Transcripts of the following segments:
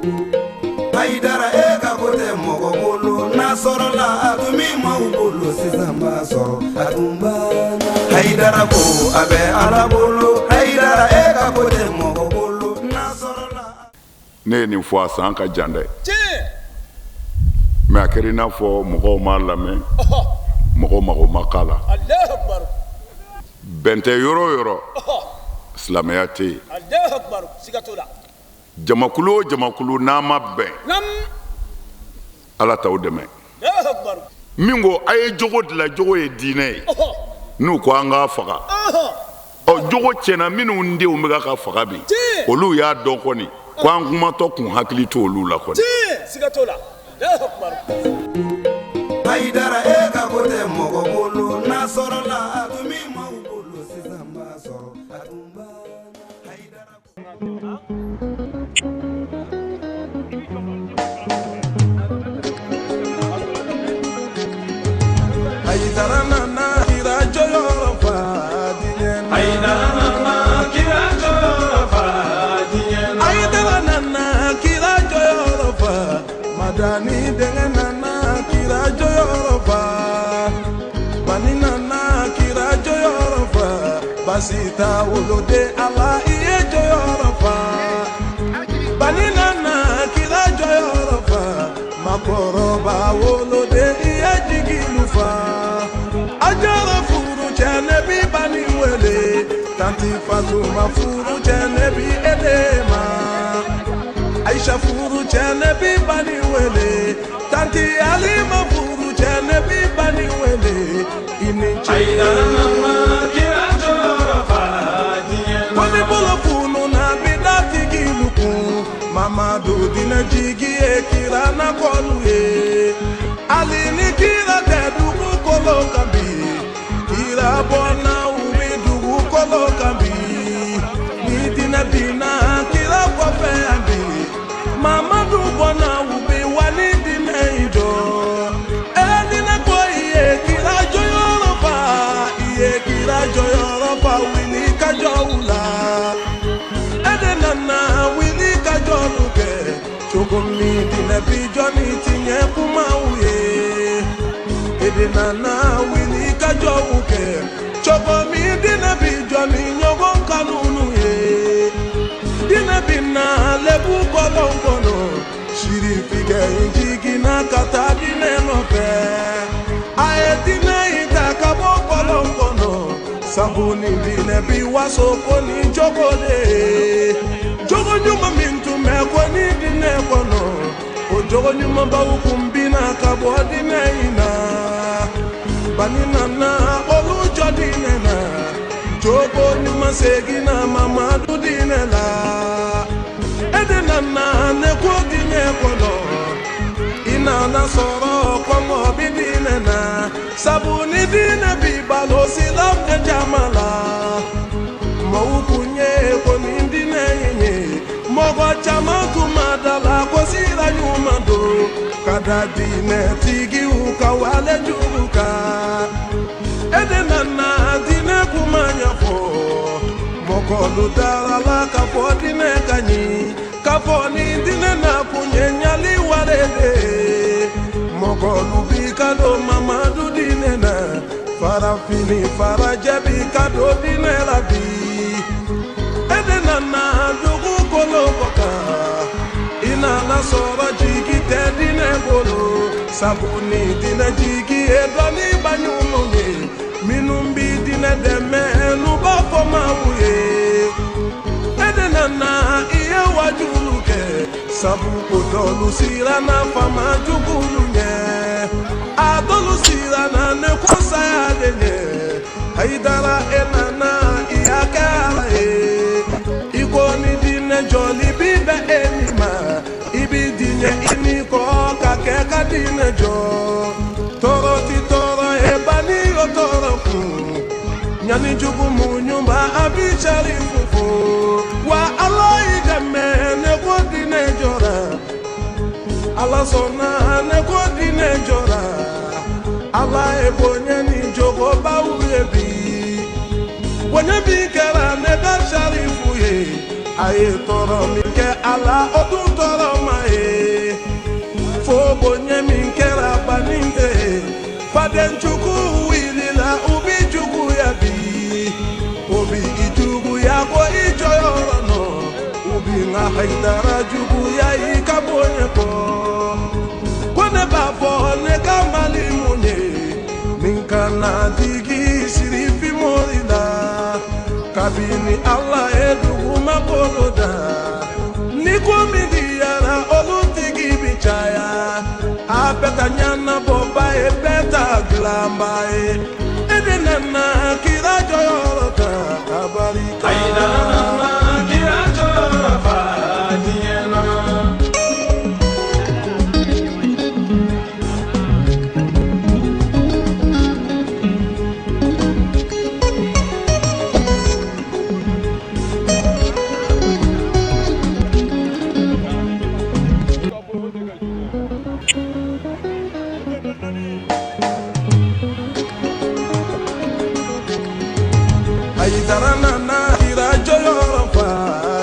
Hayidara e ka ko tɛ mɔgɔ bolo n'a sɔrɔla a tun bɛ maaw bolo sisan b'a sɔrɔ a tun banna Hayidara ko a bɛ Ala bolo Hayidara e ka ko tɛ mɔgɔ bolo n'a sɔrɔla. Ne ye nin fɔ a san ka jan dɛ mais a kɛra i n'a fɔ mɔgɔw m'a lamɛn, mɔgɔw mago ma k'a la. Bɛn tɛ yɔrɔ o yɔrɔ, silamɛya tɛ yen. Jamakulu o jamakulu n'a ma bɛn, Ala t'aw dɛmɛ. Min ko a ye jogo dilan, jogo ye diinɛ ye, n'u ko an k'a faga, ɔ jogo tiɲɛna minnu denw bɛ ka faga bi, olu y'a dɔn kɔni ko an kumatɔ kun hakili to olu la kɔni. Hayidara e ka ko tɛ mɔgɔ bolo n'a sɔrɔla a tun bɛ maaw bolo sisan b'a sɔrɔ a tun banna Hayidara. Hayidara nana kira jɔyɔrɔ fa diɲɛ na. Hayidara nana kira jɔyɔrɔ fa diɲɛ na. Hayidara nana kira jɔyɔrɔ fa. Madani denkɛ nana kira jɔyɔrɔ fa. Bani nana kira jɔyɔrɔ fa. Basita woloden Ala i ye jɔyɔrɔ fa. Bani nana kira jɔyɔrɔ fa. Makɔrɔba woloden i ye jigilu fa. A jara furu cɛ ne bi bani wele. Tanti Fatuma furu cɛ ne bi e de ma. Aisha furu cɛ ne bi bani wele. Tanti Alima furu cɛ ne bi bani wele. I ni ce. Hayidara nana kira jɔyɔrɔ fa diɲɛ na. Ko ni bolo fununa bi da tigilu kun. Mamadu diinɛ jigi ye kira na kɔlu ye. Hali ni kira tɛ dugukolo kan bi. Kira bɔnna u bɛ dugukolo kan bi. Ni diinɛ binna kira kɔfɛ yan bi. Mamadu bɔnna u bɛ wali diinɛ in jɔ. E diinɛ ko i ye kira jɔyɔrɔ fa. I ye kira jɔyɔrɔ fa wuli ka jɔ u la. E de nana wuli ka jɔlu kɛ. Cogo min diinɛ bi jɔ ni tiɲɛ kumaw ye. E de nana wuli ka jɔw kɛ. Cogo min diinɛ bi jɔ ni ɲɔgɔn kanunu ye. Diinɛ bi na lebu kɔlɔn kɔnɔ. Sirifikɛ in jiginna ka taa diinɛ nɔfɛ. A ye diinɛ in ta ka bɔ kɔlɔn kɔnɔ. Sabu ni diinɛ bi waso ko ni jogo de ye. Jogo ɲuman min tun bɛ ko ni diinɛ kɔnɔ. O jogo ɲumanbaw kun binna ka bɔ diinɛ in na. Bani nana olu jɔ diinɛ na. Jogo ɲuman seginna Mamadu diinɛ la. E de nana ne ko diɲɛ kɔnɔ. I nana sɔrɔ kɔngɔ bi diinɛ na. Sabu ni diinɛ bi balo silamɛ caman la. Mɔgɔw kun ye ko nin diinɛ in ye. Mɔgɔ caman tun ma da la ko sira ɲuman don. Ka da diinɛ tigiw ka wale jugu kan. E de nana diinɛ kuma ɲɛfɔ. Mɔgɔlu dara la k'a fɔ diinɛ ka ɲi. K'a fɔ ni diinɛ na kun ye ɲali wale de ye. Mɔgɔlu bi ka don Mamadu diinɛ na. Farafin ni farajɛ bi ka don diinɛ la bi. E de nana dugukolo kɔ kan. I nana sɔrɔ jigi tɛ diinɛ bolo. Sabu ni diinɛ jigi ye dɔnniba ɲumanw ye. Minnu bi diinɛ dɛmɛ n'u b'a fɔ maaw ye. E de nana i ye wajulu kɛ. Sabu ko dɔlu siranna faama jugulu ɲɛ. A dɔlu siranna ne ko saya de ɲɛ. Hayidara e nana i y'a kɛ Ala ye. I ko ni diinɛ jɔli bi bɛn e ni ma. I bi diɲɛ i ni kɔ ka kɛ ka diinɛ jɔ. Tɔɔrɔ ti tɔɔrɔ ye bani o tɔɔrɔ kun. Ɲani jugu muɲuba a bi cari fofo. Wa Ala y'i dɛmɛ ne ko diinɛ jɔra. Ala sɔnna ne ko diinɛ jɔra. Ala ye bonya ni jogobaw ye bi. Bonya min kɛra ne ka sarifu ye. A ye tɔɔrɔ min kɛ a la o dun tɔɔrɔ ma Fadenjugu wulila u bi juguya bi, o bi i juguya ko i jɔyɔrɔ nɔ, u bi n ka Hayidara juguya i ka bonya kɔ. Ko ne b'a fɔ ne ka Mali mun ye, nin kana digi Sirifi Mori la, kabini Ala ye dugumakolo da, ni ko min diyara olu tigi bi caya, a bɛɛ ta ɲɛnabɔba ye, bɛɛ ta dilanba ye. E de nana kira jɔyɔrɔ ta a barika. Hayidara nana kira jɔyɔrɔ fa diɲɛ na. Hayidara nana kira jɔyɔrɔ fa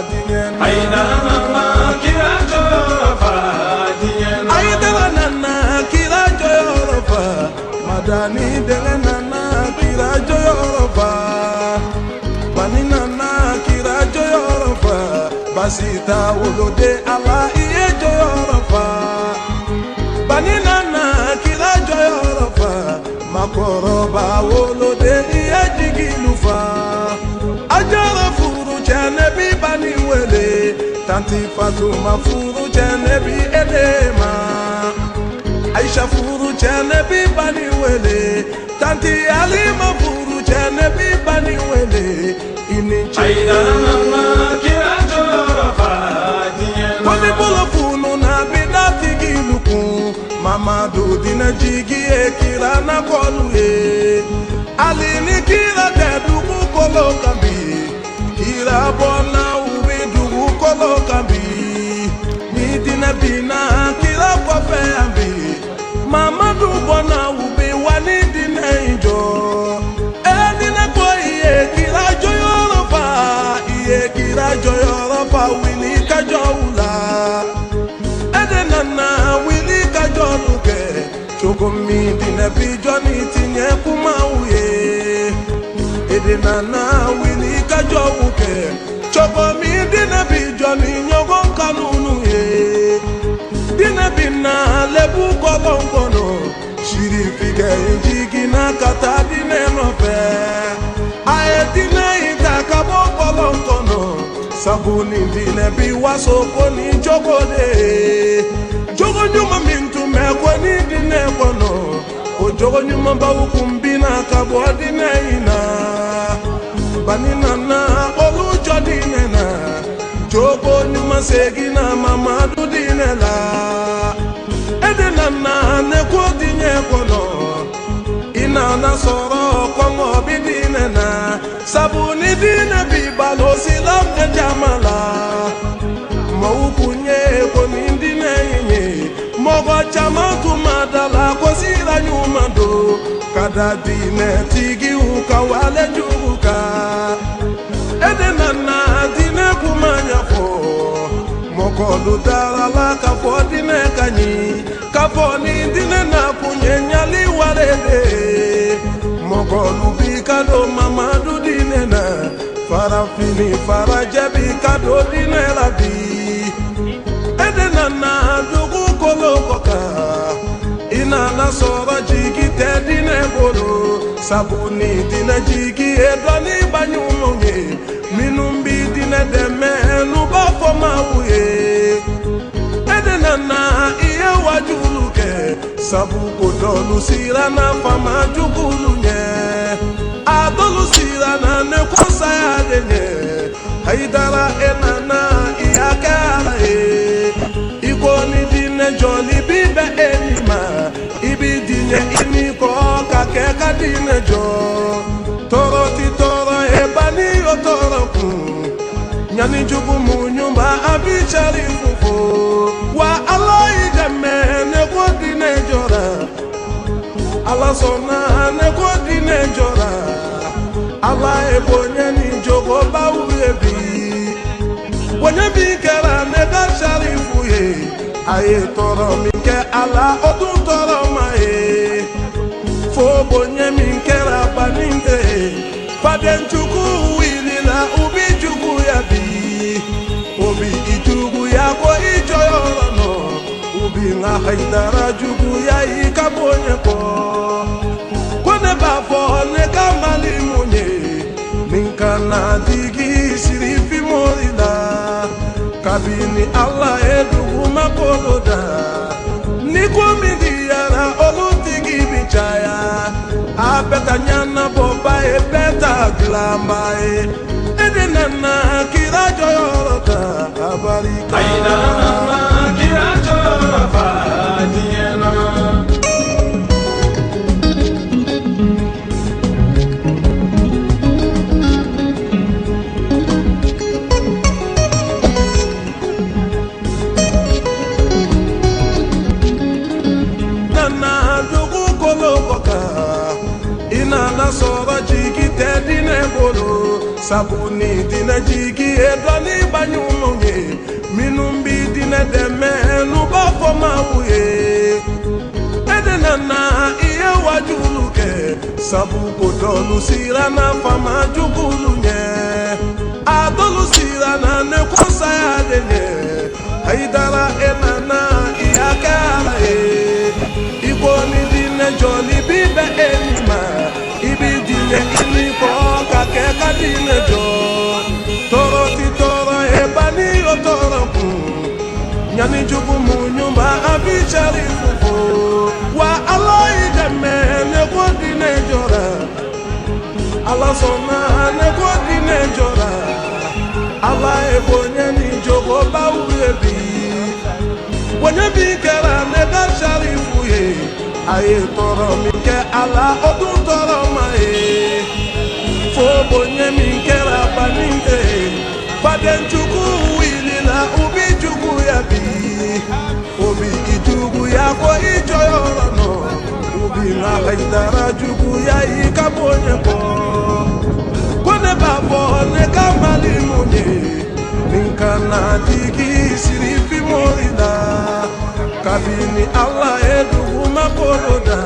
diɲɛ na. Hayidara nana kira jɔyɔrɔ fa diɲɛ na. Hayidara nana kira jɔyɔrɔ fa, Madani denkɛ nana kira jɔyɔrɔ fa, Bani nana kira jɔyɔrɔ fa, Basita woloden Ala i ye jɔyɔrɔ fa, Bani nana kira jɔyɔrɔ fa, Makɔrɔba woloden i ye jigilu fa. A jɔrɔ furu cɛ ne bi Bani wele, tanti Fatuma furu cɛ ne bi e de ma. Aisha furu cɛ ne bi Bani wele, tanti Alima furu cɛ ne bi Bani wele, i ni ce. Hayidara nana kira jɔyɔrɔ fa diɲɛ na. Ko ni bolo fununa bi da tigilu kun, Mamadu dinɛ jigi ye kira nakɔlu ye. Hali ni kira tɛ dugukolo kan bi, kira bɔnna u bi dugukolo kan bi. Ni dinɛ binna kira kɔfɛ yan bi, Mamadu bɔnna u bi wali dinɛ in jɔ. E dinɛ ko i ye kira jɔyɔrɔ fa, i ye kira jɔyɔrɔ fa, wuli ka jɔ u la. E de nana wuli ka jɔlu kɛ, cogo min dinɛ bi jɔ ni tiɲɛ kumaw ye. E de nana wuli ka jɔw kɛ, cogo min dinɛ bi jɔ ni ɲɔgɔn kanunu ye. Dinɛ bi na lebu kɔlɔn kɔnɔ, Sirifikɛ in jiginna ka taa dinɛ nɔfɛ. A ye dinɛ in ta ka bɔ kɔlɔn kɔnɔ, sabu ni dinɛ bi waso ko ni jogo de ye. Jogo ɲuman min tun bɛ ko ni dinɛ kɔnɔ, o jogo ɲumanbaw kun binna ka bɔ dinɛ in na. Bani nana olu jɔ dinɛ na, jogo ɲuman seginna Mamadu dinɛ la. E de nana ne ko diɲɛ kɔnɔ, i nana sɔrɔ kɔngɔ bi dinɛ na, sabu ni dinɛ bi balo silamɛ jama la. Maaw kun ye ko nin dinɛ in ye, mɔgɔ caman tun ma da la ko sira ɲuman don, ka da dinɛ tigiw ka wale jugu kan. E de nana dinɛ kuma ɲɛfɔ, mɔgɔlu dara la k'a fɔ dinɛ ka ɲi, k'a fɔ ni dinɛ na kun ye ɲali wale de ye. Mɔgɔlu bi ka don Mamadu dinɛ na, farafin ni farajɛ bi ka don dinɛ la bi. E de nana dugukolo kɔ kan, i nana sɔrɔ jigi tɛ dinɛ bolo, sabu ni dinɛ jigi ye dɔnniba ɲumanw ye, minnu bi dinɛ dɛmɛ n'u b'a fɔ maaw ye. E de nana i ye wajulu kɛ, sabu ko dɔlu siranna fama jugulu ɲɛ, a dɔlu siranna ne ko saya de ɲɛ. Hayidara e nana i y'a kɛ Ala ye, i ko ni dinɛ jɔli bi bɛn e ni ma, i bi diɲɛ i ni kɔ ka kɛ ka dinɛ jɔ. Tɔɔrɔ ti tɔɔrɔ ye bani o tɔɔrɔ kun, ɲani jugu muɲuba a bi cari fofo. Wa Ala y'i dɛmɛ ne ko dinɛ jɔra, Ala sɔnna ne ko dinɛ jɔra, Ala ye bonya ni jogobaw ye bi. Bonya min kɛra ne ka sarifu ye, a ye tɔɔrɔ min kɛ Ala o dun tɔɔrɔ ma ye. Fo baninte faden jugu wulila u bi juguya bi o bi i juguya ko i jɔyɔrɔ nɔ u bi n ka Hayidara juguya i ka bonya kɔ ko ne b'a fɔ ne ka Mali mun ye nin kana digi Sirifi Mori la kabini Ala ye dugumakolo da ni ko min diyara olu tigi bi caya a bɛɛ ta ɲɛnabɔba ye bɛɛ ta dilanba ye e de nana kira jɔyɔrɔ ta a barika. Hayidara nana kira jɔyɔrɔ fa diɲɛ na. Nana dugukolo kɔ kan i nana sɔrɔ jigi tɛ diinɛ bolo sabu ni diinɛ jigi ye dɔnniba ɲumanw ye minnu bi diinɛ dɛmɛ n'u b'a fɔ maaw ye e de nana i ye wajulu kɛ sabu ko dɔlu siranna faama jugulu ɲɛ a dɔlu siranna ne ko saya de ɲɛ Hayidara e nana i y'a kɛ Ala ye i ko ni diinɛ jɔli bi bɛn e ni ma i bi diinɛ i ni kɔ ka kɛ ka diinɛ jɔ tɔɔrɔ ti tɔɔrɔ ye bani o tɔɔrɔ kun ɲani jugu muɲuba a bi cari fofo wa Ala y'i dɛmɛ ne ko diinɛ jɔra Ala sɔnna ne ko diinɛ jɔra Ala ye bonya ni jogobaw ye bi bonya min kɛra ne ka Sarifu ye a ye tɔɔrɔ min kɛ Ala o dun tɔɔrɔ ma ye fo bonya min kɛra baninte faden jugu wulila u bi juguya bi o bi i juguya ko i jɔyɔrɔ nɔ u bi n ka Hayidara juguya i ka bonya kɔ ko ne b'a fɔ ne ka Mali mun ye nin kana digi Sirifi Mori la kabini Ala ye dugumakolo da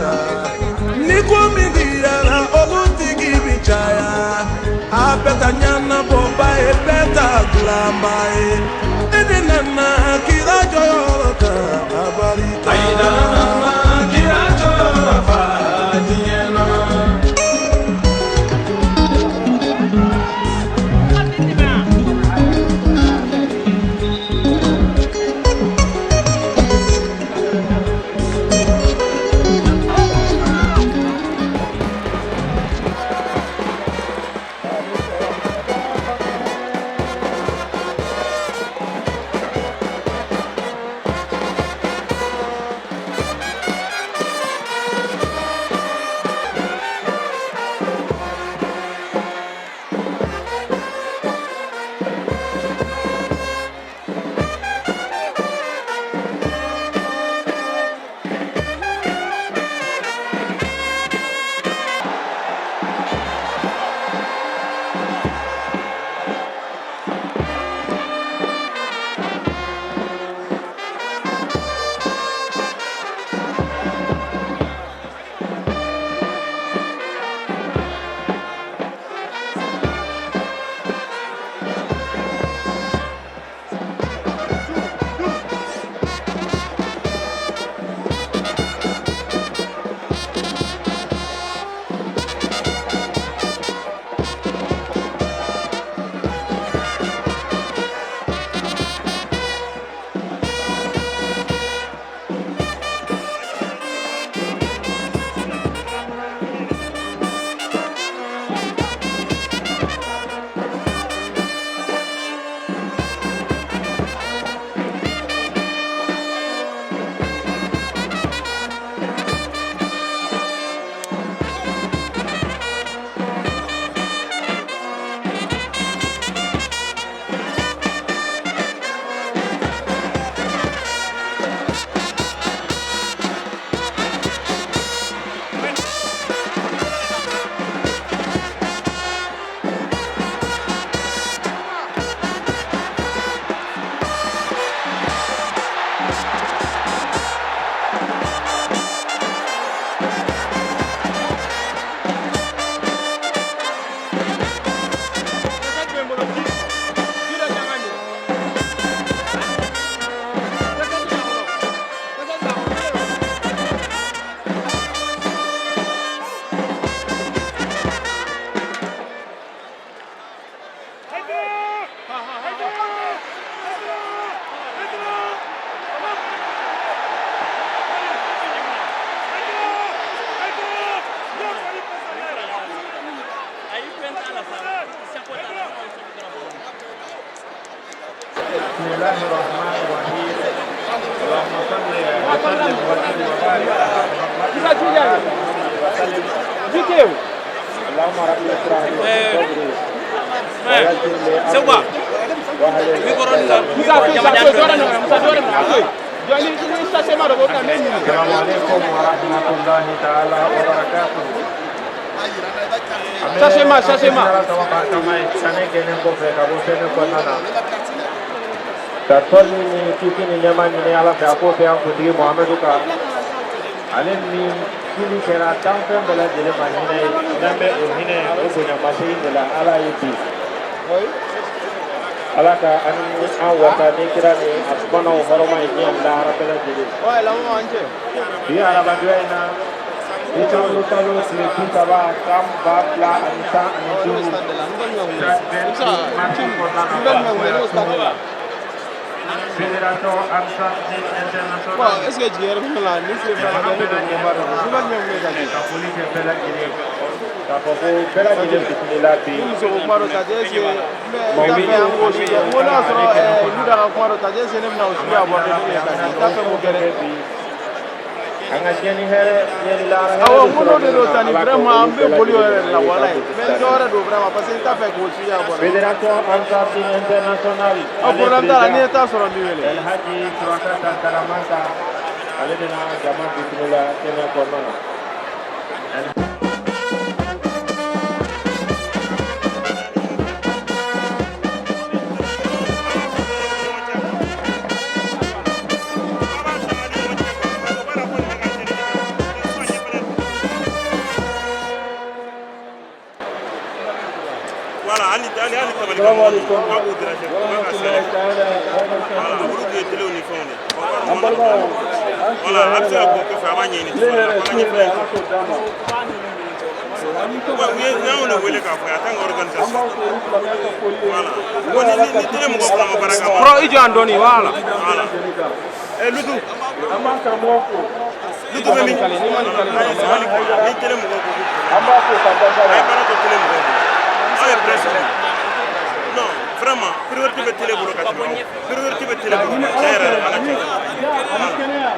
ni ko min diyara olu tigi bi caya a bɛɛ ta ɲɛnabɔba ye bɛɛ ta dilanba ye e de nana kira jɔyɔrɔ ta a barika. Hayidara nana kira jɔyɔrɔ fa diɲɛ na. وسلم وبارك على محمد وعلى آله وسلم. اللهم رب اشرح لي صدري ويسر لي امري واحلل عقدة من السلام عليكم ورحمة الله تعالى وبركاته. Sani kɛlen kɔfɛ ka bɔ fɛn kɔnɔna na ka tɔli ni kisi ni nɛɛma ɲini Ala fɛ, a k'o kɛ an kuntigi Muhamadu kan, ale min kili kɛra danfɛn bɛɛ lajɛlen ma hinɛ ye. N'an bɛ o hinɛ o bonyamasegin de la Ala ye bi, Ala ka an ni an wasa ni kira ni a subanaw hɔrɔma ye diɲɛ ni lahara bɛɛ lajɛlen. Bi arabadonya in na, décembre kalo tile 30 san 2015, mars kɔnɔna na, Fédération Ansar Dine Internationale Est-ce que jigin yɛrɛ fɛnɛ la ni tile fila kɛ ne don ba dɔn ka foli kɛ bɛɛ lajɛlen, k'a fɔ ko bɛɛ lajɛlen bisimila bi. Ni muso ko kuma dɔ ta, est ce que n bɛ fɛn an k'o sujet n ko n'a sɔrɔ Yuda ka kuma dɔ ta, est ce que ne bɛna o sujet aborder ne ye ka n t'a fɛ k'o kɛ dɛ. An ka diɲɛ ni hɛrɛ, diɲɛ ni lahara. Awɔ, n ko n'o de don tani, vraiment an bɛ boli o yɛrɛ de la, walayi, mais dɔ wɛrɛ don vraiment, parce que n t'a fɛ k'o sujet aborder. Fédération Ansar Dine Internationale. Ɔ, problème t'a la, ni ye t'a sɔrɔ n b'i wele. El Hadji Surakata Karamanta, ale bɛna jama bisimila kɛnɛ kɔnɔna na. Voilà, hali hali hali tabali. Salamu alaikum. Wa b'u déranger. Warahmatullahi ta'ala wa Voilà, barakatuh. olu tun ye telew ni fɛnw de. An balimaw, an Voilà, a bɛ se ka bɔ kɔfɛ, a b'a ɲɛɲini. Tile hɛrɛ, su hɛrɛ, Ala k'o d'an ma. Ouais, u y'anw de wele k'a fɔ a tant qu'organisation. An b'aw fo ni silamɛya ka foli ye. Voilà. Ko ni télé mɔgɔ fila ma baara kɛ. Kɔrɔ, i jɔ yan dɔɔni, voilà. Voilà. Eh, Lutu. An b'an karamɔgɔ fo. Lutu bɛ min? A ye sabali quoi. Ni télé mɔgɔw ko ko An b'a fo ka barika a ye da. Baara to télé mɔgɔw bolo. Aw ye presse de ye. Non, vraiment, priorité bɛ télé bolo ka tɛmɛ aw. Priorité bɛ télé bolo. Tiɲɛ yɛrɛ la, Ala cɛ. Ani kɛnɛya.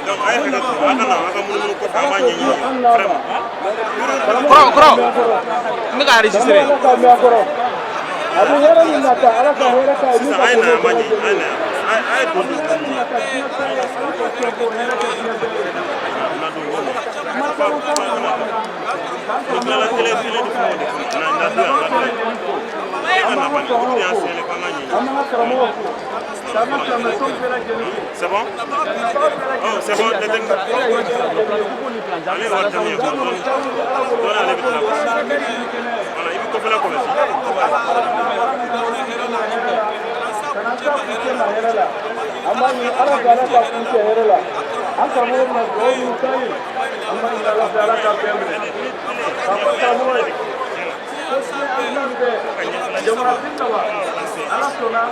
Donc a ye hakɛ to, a ka na, a ka munumunu kɔfɛ, an b'a ɲɛɲini. Vraiment. Kɔrɔ, kɔrɔ, n bɛ ka enregistrer. Ala k'a mɛn a kɔrɔ. A bɛ hɛrɛ min nata, Ala ka hɛrɛ k'a ye. Sisan a ye na, an b'a ɲɛɲini. A ye na yan. A ye don don. Hɛrɛ min nata diɲɛ ta ye, Ala ka kɛ k'o hɛrɛ kɛ diɲɛ bɛɛ ye. Ni tilala télé télé ni fɛnw de kɔnɔ. Na na don yan, na don yan. E ka na bani, olu de y'an signaler k'an k'a ɲɛɲini. An b'an ka karamɔgɔ fo. K'an ka silamɛtɔn bɛɛ lajɛlen fo. C'est bon? Oh, c'est bon, les techniciens. Ale ye wari dami ye quoi. Dɔɔni dɔɔni, ale bɛ tila quoi. Voilà, i bɛ kɔfɛla kɔlɔsi. Kana taa kun cɛ ma hɛrɛ la. An b'a ɲini Ala fɛ, Ala ka kun cɛ hɛrɛ la. An karamɔgɔ bɛna dugawu min k'an ye, an b'a ɲini Ala fɛ, Ala k'a bɛɛ minɛ. K'a fɔ karamɔgɔ ye ko diɲɛ hakilina min bɛ jamana 30, Ala sɔnna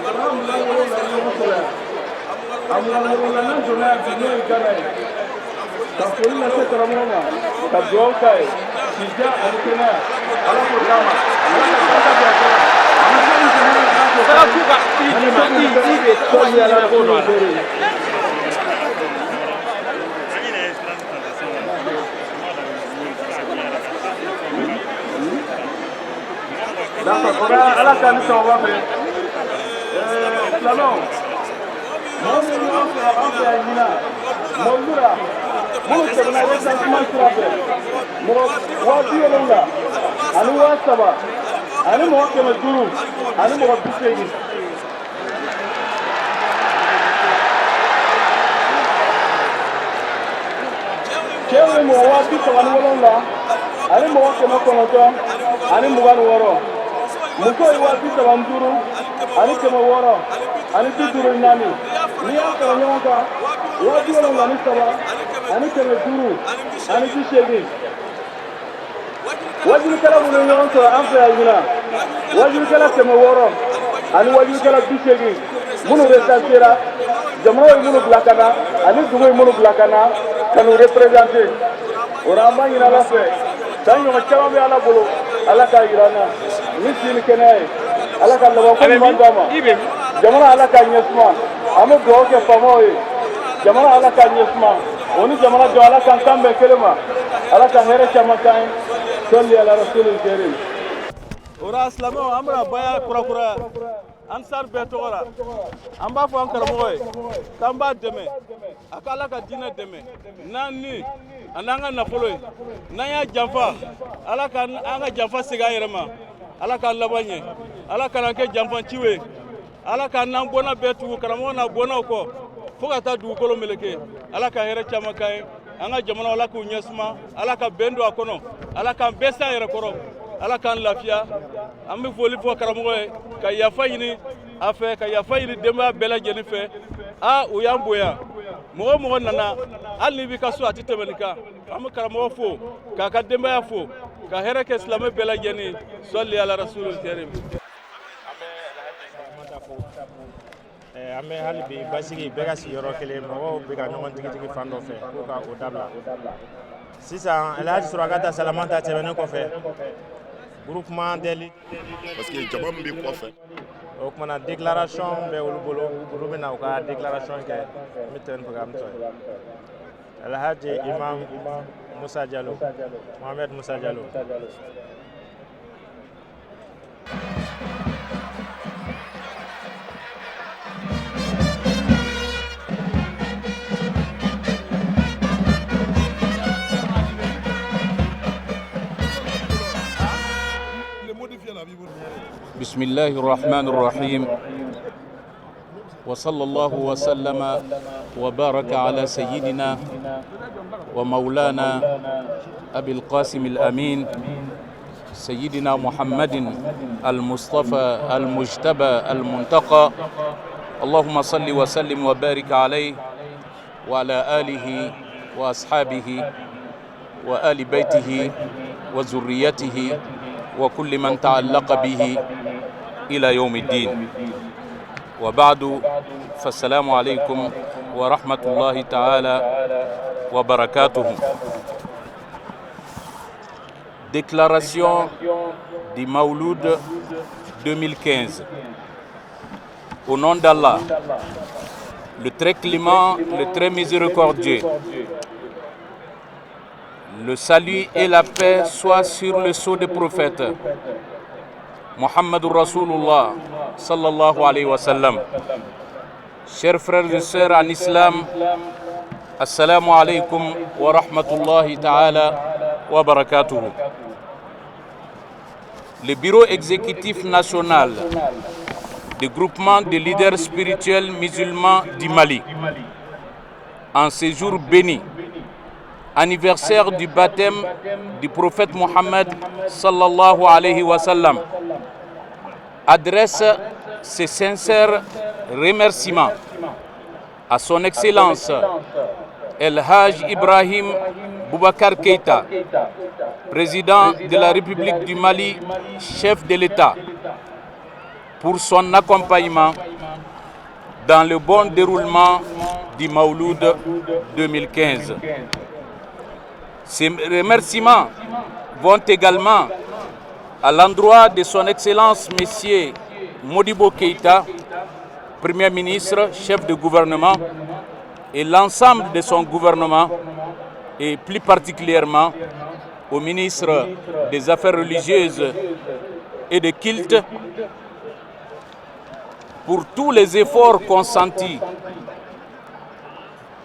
jamana 27 ye ɲɔgɔn sɔrɔ yan. A 27nan donna yan bi, n'o ye Gana ye. Ka foli lase karamɔgɔ ma, ka dugawu k'a ye, k'i diya ani kɛnɛya, Ala k'o d'a ma, Ala ka barika don a kɔrɔ. Ani fɛn min tɛmɛna, Ala k'o Taga k'u ka i d'i ma, i bɛ sɔli ala ko dɔ la. k'o An yɛrɛ ye place plantation na. D'accord, o bɛ Ala k'an ni sababa bɛn. Silamɛw, mɔgɔ minnu an fɛ yan ɲinan, Mɔlura, minnu tɛmɛna recensement sira fɛ, mɔgɔ 73,580. 580. Cɛw ye mɔgɔ 37,926. Musow ye 35,654. N'i y'a fara ɲɔgɔn kan, 73,580. Wajulikɛla minnu ye ɲɔgɔn sɔrɔ an fɛ yan ɲinan, wajulikɛla 600 ani wajulikɛla 80 minnu recensera, jamanaw ye minnu bila ka na ani dugu ye minnu bila ka na ka n'u représenter. O la, an b'a ɲini Ala fɛ, san ɲɔgɔn caman bɛ Ala bolo, Ala k'a yira an na ni si ni kɛnɛya ye, Ala ka labanko ɲuman d'an ma. Jamana, Ala k'a ɲɛ suma. An bɛ dugawu kɛ faamaw ye. Jamana Ala k'a ɲɛ suma. O ni jamana jɔ, Ala k'an kan bɛn kelen ma. Ala ka hɛrɛ caman k'an ye. Sɔli ala rasulil karim. O la silamɛw, an bɛna baya kurakuraya Ansar bɛɛ tɔgɔ la. An b'a fɔ an karamɔgɔ ye k'an b'a dɛmɛ, a ka Ala ka diinɛ dɛmɛ n'an ni a n'an ka nafolo ye. N'an y'a janfa, Ala ka an ka janfa segin an yɛrɛ ma. Ala k'an laban ɲɛ. Ala kana kɛ janfanciw ye. Ala k'an n'an bɔnna bɛɛ tugu karamɔgɔ n'a bɔnnaw kɔ fo ka taa dugukolo meleke. Ala ka hɛrɛ caman k'an ye. An ka jamana, Ala k'u ɲɛ suma. Ala ka bɛn don a kɔnɔ. Ala k'an bɛɛ s'an yɛrɛ kɔrɔ. Ala k'an lafiya. An bɛ foli fɔ karamɔgɔ ye, ka yafa ɲini a fɛ, ka yafa ɲini denbaya bɛɛ lajɛlen fɛ. Aa, u y'an bonya. Mɔgɔ o mɔgɔ nana, hali n'i b'i ka so, a tɛ tɛmɛ nin kan. An bɛ karamɔgɔ fo, k'a ka denbaya fo, ka hɛrɛ kɛ silamɛ bɛɛ lajɛlen. Sɔli ala rasulil karim. An bɛ hali bi basigi, bɛɛ ka sigi yɔrɔ kelen. Mɔgɔw bɛ ka ɲɔgɔn tigitigi fan dɔ fɛ k'u ka o dabila. Sisan Alhaji Surakata Salamata tɛmɛnen kɔfɛ, groupement des Parce que jama min bɛ kɔfɛ. O kumana, déclaration bɛ olu bolo, olu bɛna u ka déclaration kɛ. N bɛ tɛmɛ ni programme tɔ ye. Alhaji Imam Musa Jalo, Mohamed Musa Jalo. بسم الله الرحمن الرحيم، وصلى الله وسلم وبارك على سيدنا ومولانا أبي القاسم الأمين، سيدنا محمد المصطفى المجتبى المنتقى. اللهم صل وسلم وبارك عليه وعلى آله وأصحابه وآل بيته وذريته وكل من تعلق به إلى يوم الدين، وبعد، فالسلام عليكم ورحمة الله تعالى وبركاته. Déclaration du Maouloud 2015. Au nom d'Allah, le très clément, le très miséricordieux. Le salut et la paix soient sur le sceau des prophètes, محمد رسول الله صلى الله عليه وسلم. Chers frères et sœurs en islam, السلام عليكم ورحمة الله تعالى وبركاته. Le bureau exécutif national du groupement des leaders spirituels musulmans du Mali, en ce jour béni, anniversaire du baptême du prophète Mohammed صلى الله عليه وسلم, adresse ses sincères remerciements à son Excellence El Haj Ibrahim Boubacar Keïta, président de la République du Mali, chef de l'État, pour son accompagnement dans le bon déroulement du Maouloud 2015. Ces remerciements vont également à l'endroit de son Excellence Monsieur Modibo Keïta, Premier ministre, chef de gouvernement, et l'ensemble de son gouvernement, et plus particulièrement au ministre des Affaires religieuses et de culte, pour tous les efforts consentis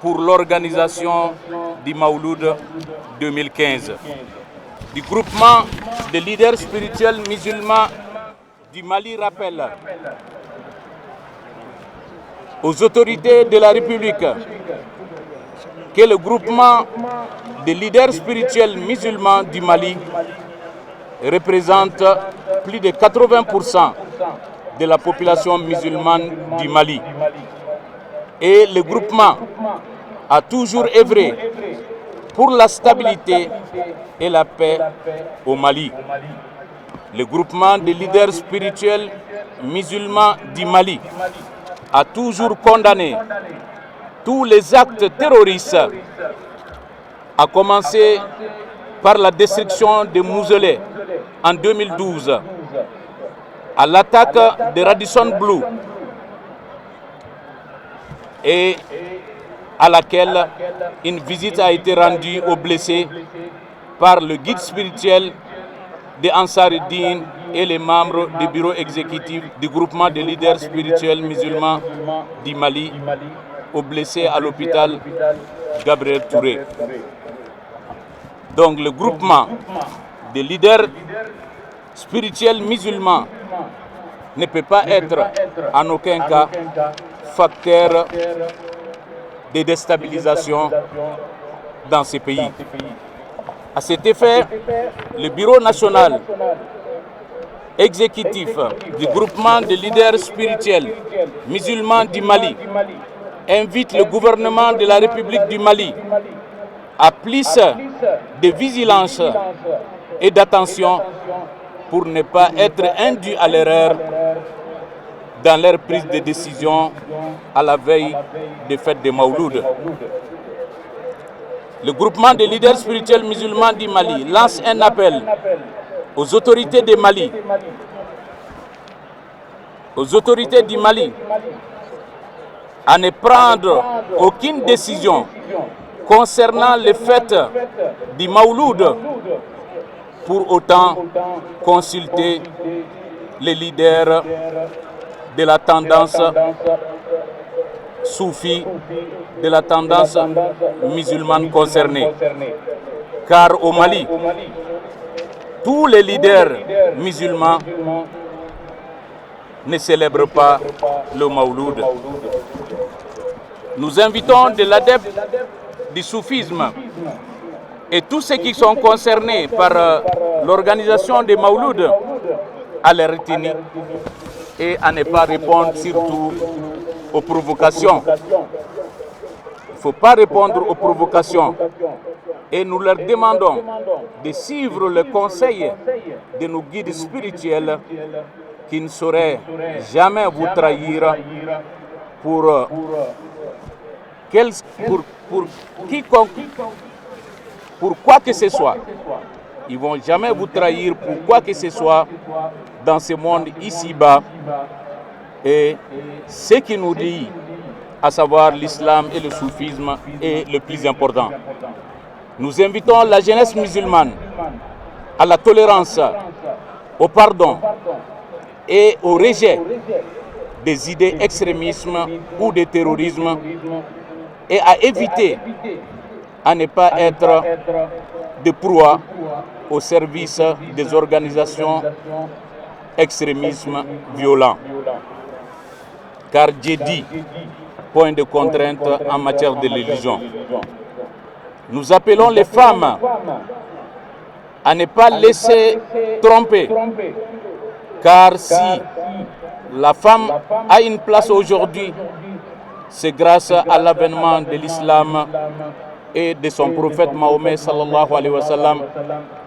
pour l'organisation du Maouloud 2015. Du groupement des leaders spirituels musulmans du Mali rappelle aux autorités de la République que le groupement des leaders spirituels musulmans du Mali représente plus de 80% de la population musulmane du Mali. Et le groupement a toujours œuvré pour la stabilité et la paix au Mali. Le groupement des leaders spirituels musulmans du Mali a toujours condamné tous les actes terroristes, à commencer par la destruction de mausolées en 2012, à l'attaque de Radisson Blu et À laquelle une visite a été rendue aux blessés par le guide spirituel de Ansar-Dine et les membres du bureau exécutif du groupement des leaders spirituels musulmans du Mali aux blessés à l'hôpital Gabriel Touré. Donc le groupement des leaders spirituels musulmans ne peut pas être en aucun cas facteur de déstabilisation dans ces pays. À cet effet, le bureau national exécutif du groupement des leaders spirituels musulmans du Mali invite le gouvernement de la République du Mali à plus de vigilance et d'attention pour ne pas être induit à l'erreur dans leur prise de décision à la veille des fêtes de Maouloud. Le groupement des leaders spirituels musulmans du Mali lance un appel aux autorités du Mali, aux autorités du Mali, à ne prendre aucune décision concernant les fêtes du Maouloud pour autant consulter les leaders de la tendance soufie, de la tendance musulmane concernée. Car au Mali, tous les leaders musulmans ne célèbrent pas le Maouloud. Nous invitons de l'adepte du soufisme et tous ceux qui sont concernés par l'organisation des Maouloud à les retenir et à ne pas répondre surtout aux provocations. Il ne faut pas répondre aux provocations. Et nous leur demandons de suivre le conseil de nos guides spirituels qui ne sauraient jamais vous trahir pour quiconque, pour quoi que ce soit. Ils ne vont jamais vous trahir pour quoi que ce soit dans ce monde ici-bas. Et ce qui nous dit, à savoir l'islam et le soufisme, est le plus important. Nous invitons la jeunesse musulmane à la tolérance, au pardon et au rejet des idées extrémisme ou de terrorisme et à éviter à ne pas être de proie au service des organisations extrémisme violents. Car Dieu dit, point de contrainte en matière de religion. Nous appelons les femmes à ne pas laisser tromper, car si la femme a une place aujourd'hui, c'est grâce à l'avènement de l'islam et de son prophète Mahomet صلى الله عليه وسلم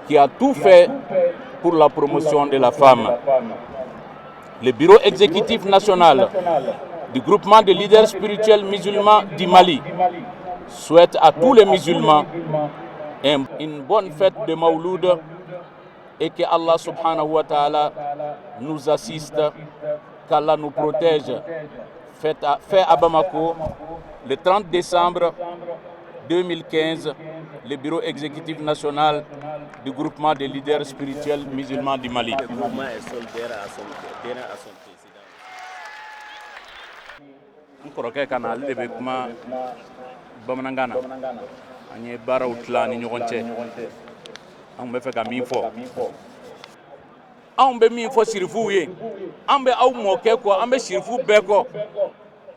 qui a tout fait pour la promotion de la femme. Le bureau exécutif national du groupement de leaders spirituels musulmans du Mali souhaite à tous les musulmans une bonne fête de Maouloud et que Allah سبحانه وتعالى nous assiste, qu'Allah nous protège. Fait à Bamako le 30 décembre 2015, le bureau exécutif national du groupement des leaders spirituels musulmans du Mali. Le mouvement est solidaire à son président. N kɔrɔkɛ ka na, ale de bɛ kuma bamanankan na. An ye baaraw tila ni ɲɔgɔn cɛ. An bɛ fɛ ka min fɔ, anw bɛ min fɔ sirifuw ye, an bɛ aw mɔkɛ kɔ, an bɛ sirifu bɛɛ kɔ.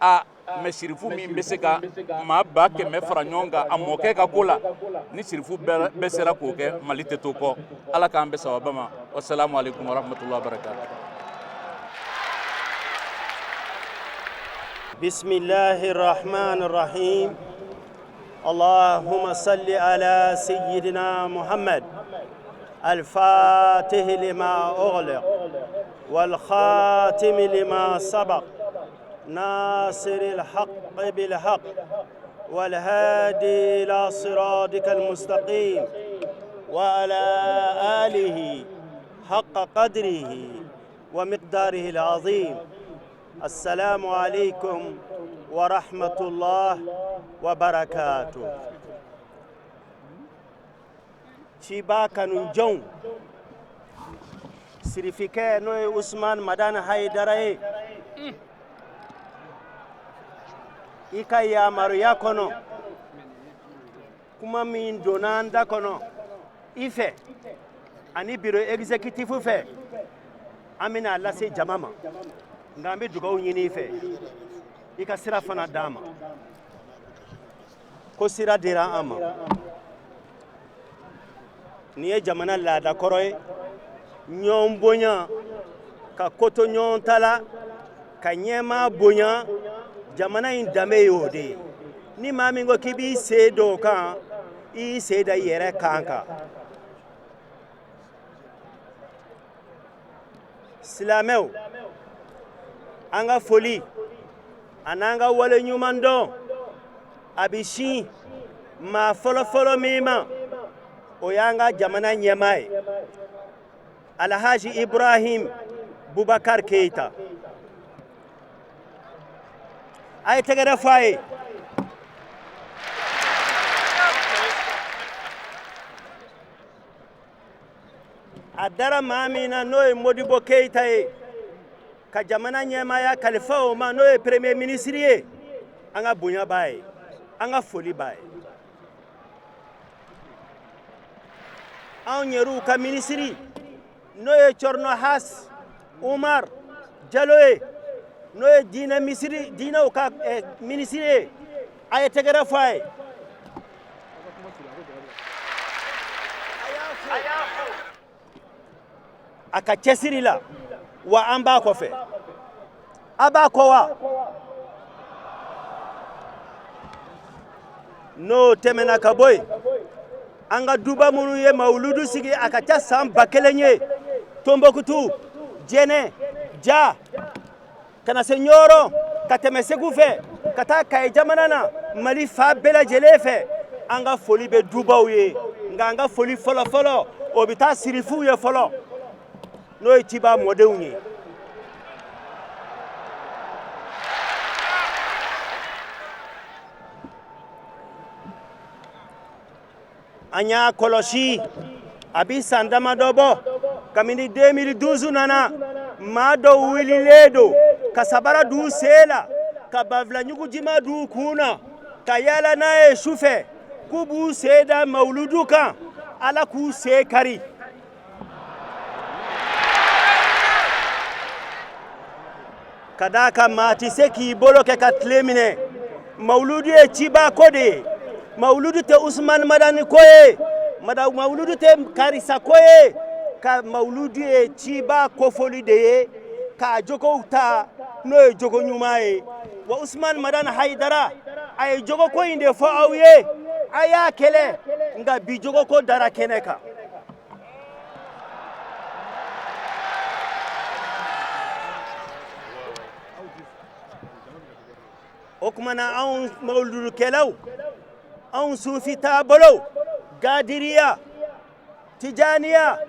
A mɛ sirifu min bɛ se ka maa 100 000 fara ɲɔgɔn kan a mɔkɛ ka ko la, ni sirifu bɛɛ sera k'o kɛ, Mali tɛ to kɔ. Ala k'an bɛɛ sababa ma. Wasalamu alaikum warahmatullahi wabarakatuh. بسم الله الرحمن الرحيم. اللهم صل على سيدنا محمد الفاتح لما أغلق والخاتم لما سبق ناصر الحق بالحق والهادي إلى صراطك المستقيم وعلى آله حق قدره ومقداره العظيم. السلام عليكم ورحمة الله. wa barakatuh. Ciba kanu jɔnw, sirifikɛ n'o ye Usman Madani Hayidara ye, i ka yamaruya kɔnɔ, kuma min donna an da kɔnɔ i fɛ ani bureau exécutif fɛ, an bɛna a lase jama ma, nka an bɛ dugawu ɲini i fɛ i ka sira fana d'an ma, ko sira dira an ma. Nin ye jamana laada kɔrɔ ye, ɲɔgɔn bonya, ka ko to ɲɔgɔn ta la, ka ɲɛmaa bonya, jamana in danbe ye o de ye. Ni maa min ko k'i b'i sen don o kan, i y'i sen da i yɛrɛ kan kan. Silamɛw, an ka foli an'an ka wale ɲuman dɔn a bɛ sin maa fɔlɔfɔlɔ min ma, o y'an ka jamana ɲɛmaa ye, Alhaji Ibrahim Bubakar Keita. A ye tɛgɛrɛ fɔ a ye. A dara maa min na, n'o ye Modibo Keita ye, ka jamana ɲɛmaaya kalifa o ma, n'o ye premier ministre ye, an ka bonya b'a ye, an ka foli b'a ye. Anw yɛrɛw ka minisiri, n'o ye Cɔrɔnɔ Has Umar Jalo ye, n'o ye diinɛ misiri diinɛw ka minisiri ye, a ye tɛgɛrɛ fɔ a ye. A ka cɛsiri la, wa an b'a kɔfɛ, a b'a kɔ wa. N'o tɛmɛna ka bɔ yen, an ka duba minnu ye mawuludu sigi a ka ca san 1000 ye, Tombouctou, Jɛnɛ, Ja, ka na se Ɲɔrɔ, ka tɛmɛ Segu fɛ, ka taa Kayi jamana na, Mali fan bɛɛ lajɛlen fɛ, an ka foli bɛ dubaw ye. Nka an ka foli fɔlɔfɔlɔ, o bɛ taa sirifuw ye fɔlɔ, n'o ye ciba mɔdenw ye. An y'a kɔlɔsi a bi san damadɔ bɔ, kabini 2012 nana, maa dɔw wulilen don ka sabara d'u sen la, ka banfula ɲugujima d'u kun na, ka yaala n'a ye su fɛ, k'u b'u sen da mawuludu kan. Ala k'u sen kari. Ka d'a kan maa tɛ se k'i bolo kɛ ka tile minɛ. Mawuludu ye ciba ko de ye, mawuludu tɛ Usumani Madani ko ye, mawuludu tɛ karisa ko ye, ka mawuludu ye ciba kofɔli de ye, k'a jogow ta, n'o ye jogo ɲuman ye. Wa Usumani Madani Hayidara, a ye jogoko in de fɔ aw ye, a y'a kɛlɛ, nka bi jogoko dara kɛnɛ kan. O tuma na, anw mawuludukɛlaw, anw sufi taabolow, gadiriya, tijaniya,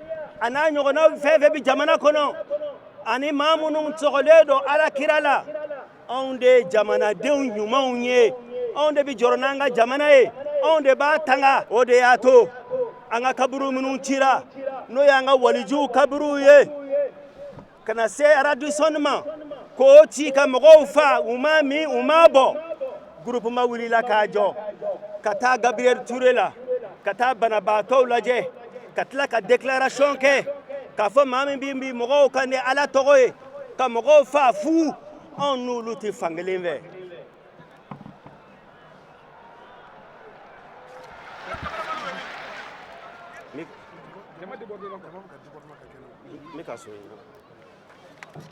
a n'a ɲɔgɔnna fɛn fɛn bɛ jamana kɔnɔ, ani maa minnu sɔgɔlen don ala kira la, anw de ye jamanadenw ɲumanw ye, anw de bɛ jɔrɔ n'an ka jamana ye, anw de b'a tanga. O de y'a to an ka kaburu minnu cira, n'o y'an ka walijuw kaburuw ye, ka na se Radisson ma k'o ci ka mɔgɔw fa, u ma min, u ma bɔ, groupement wulila k'a jɔ ka taa Gabriel Touré la, ka taa banabaatɔw lajɛ, ka tila ka déclaration kɛ k'a fɔ maa min bɛ bin mɔgɔw kan ni Ala tɔgɔ ye, ka mɔgɔw fa fu, anw n'olu tɛ fankelen fɛ. N bɛ ka so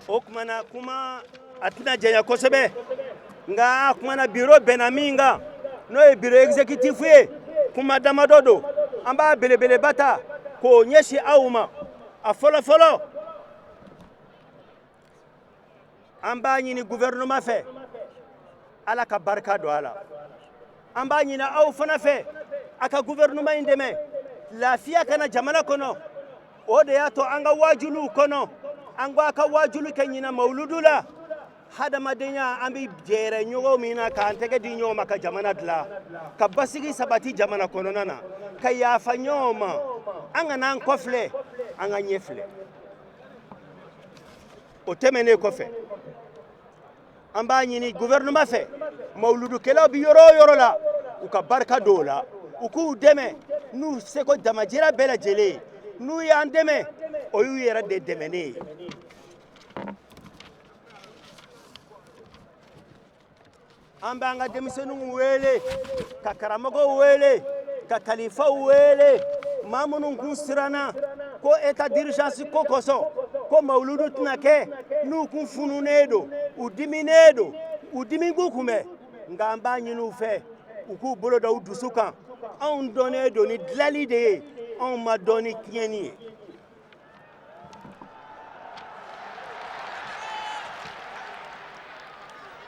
o tuma na, kuma a tɛna janya kosɛbɛ, nka a kuma na biro bɛnna min kan, n'o ye bureau exécutif ye, kuma damadɔ don, an b'a belebeleba ta k'o ɲɛsin aw ma. A fɔlɔ fɔlɔ, an b'a ɲini gouvernement fɛ, Ala ka barika don a la. An b'a ɲini aw fana fɛ, a ka gouvernement in dɛmɛ, lafiya ka na jamana kɔnɔ. O de y'a to an ka wajuliw kɔnɔ, an ko a ka wajuli kɛ ɲinan mawuludu la. Hadamadenya, an bɛ jɛrɛ ɲɔgɔn min na k'an tɛgɛ di ɲɔgɔn ma ka jamana dilan, ka basigi sabati jamana kɔnɔna na, ka yafa ɲɔgɔn ma, an kana an kɔfilɛ, an ka ɲɛ filɛ. O tɛmɛnen kɔfɛ, an b'a ɲini gouvernement fɛ, mawuludukɛlaw bɛ yɔrɔ o yɔrɔ la, u ka barika don o la, u k'u dɛmɛ n'u seko damajira bɛɛ lajɛlen ye. N'u y'an dɛmɛ, o y'u yɛrɛ de dɛmɛnen ye. An b'an ka denmisɛnninw wele, ka karamɔgɔw wele, ka kalifaw wele, maa minnu kun siranna ko état d'urgence ko kosɔn ko mawuludu tɛna kɛ, n'u kun fununen don, u diminen don, u dimi k'u kunbɛn, nka an b'a ɲini u fɛ u k'u bolo da u dusu kan. Anw dɔnnen don ni dilali de ye, anw ma dɔn ni tiɲɛni ye.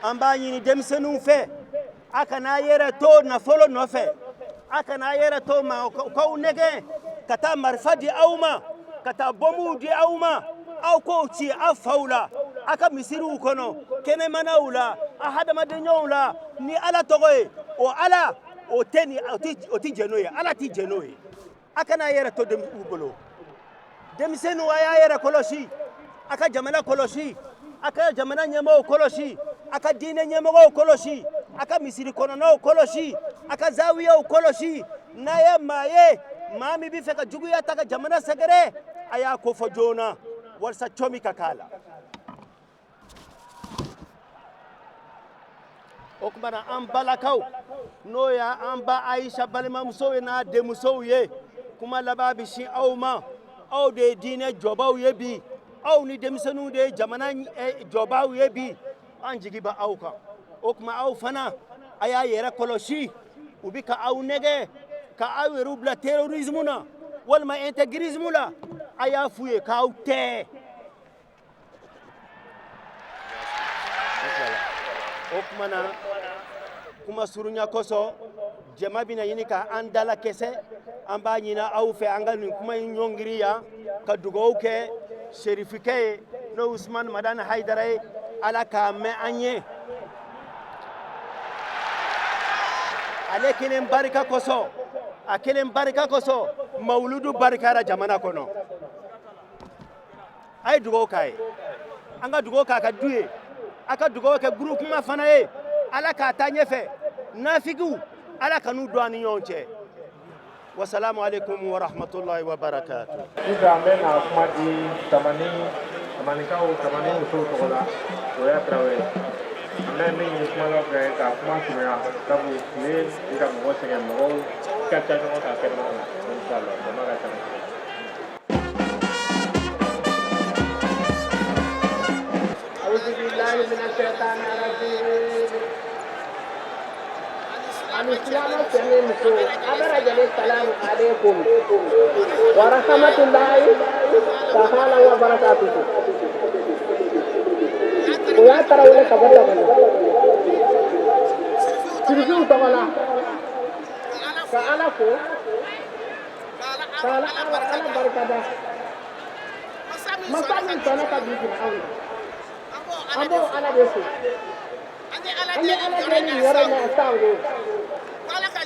An b'a ɲini denmisɛnninw fɛ, a kana a yɛrɛ to nafolo nɔfɛ, a kana a yɛrɛ to ma k'aw nɛgɛn ka taa marifa di aw ma, ka taa bɔnbuw di aw ma, aw k'o ci aw faw la, aw ka misiriw kɔnɔ, kɛnɛmanaw la, a hadamadenɲɔgɔnw la, ni Ala tɔgɔ ye. O Ala o tɛ ni o tɛ jɛn n'o ye, Ala tɛ jɛn n'o ye. A kana a yɛrɛ to u bolo. Denmisɛnninw, a y'a yɛrɛ kɔlɔsi, a ka jamana kɔlɔsi, a ka jamana ɲɛmɔgɔw kɔlɔsi, a ka diinɛ ɲɛmɔgɔw kɔlɔsi, a ka misiri kɔnɔnaw kɔlɔsi, a ka zawiyaw kɔlɔsi. N'a ye maa ye, maa min bɛ fɛ ka juguya ta ka jamana sɛgɛrɛ, a y'a ko fɔ joona walasa cɔ min ka k'a la. O tuma na, an balakaw, n'o y'an ba Ayisa balimamusow ye n'a denmusow ye, kuma laban bɛ sin aw ma. Aw de ye diinɛ jɔbaw ye bi, aw ni denmisɛnninw de ye jamana jɔbaw ye bi. An jigi bɛ aw kan. O tuma aw fana, a y'a yɛrɛ kɔlɔsi. U bɛ ka aw nɛgɛ ka aw yɛrɛw bila terrorisme na walima intégrisme la. A y'a f'u ye k'aw tɛ. O tuma na, kuma surunya kosɔn, jama bɛna ɲini ka an dalakɛsɛ. An b'a ɲini aw fɛ, an ka nin kuma in ɲɔngiri yan, ka dugawu kɛ serifikɛ ye, n'o Usumani Madani Hayidara ye. Ala k'a mɛn an ye. Ale kelen barika kosɔn, a kelen barika kosɔn, mawuludu barikara jamana kɔnɔ. A ye dugawu k'a ye, an ka dugawu k'a ka du ye, a ka dugawu kɛ groupement fana ye. Ala k'a taa ɲɛfɛ. Nafigiw, Ala ka n'u don an ni ɲɔgɔn cɛ. Wasalamu alaikum wa rahmatulahi wa barakatuh. Sisan an bɛ na kuma di Tamani, Tamanikaw, Tamani musow tɔgɔ la, o y'a Tarawele. An bɛ min ɲini kumalaw fɛ, ka kuma surunya, sabu tile bɛ ka mɔgɔ sɛgɛn, mɔgɔw ka ca ɲɔgɔn kan kɛnɛma na. Inshallah, jama ka ca kosɛbɛ. أعوذ بالله من الشيطان الرجيم. Ani silamɛ cɛ ni muso, a bɛɛ lajɛlen, salamu aleykum wa rahmatulahi ta'ala wa barakatuhu. O y'a Tarawele ka bɔ Tamani sirifiw tɔgɔ la, ka Ala fo, ka Ala barikada, masa min sɔnna ka bi jira anw na, an b'o Ala de fo. An ye Ala deli nin yɔrɔ in na sango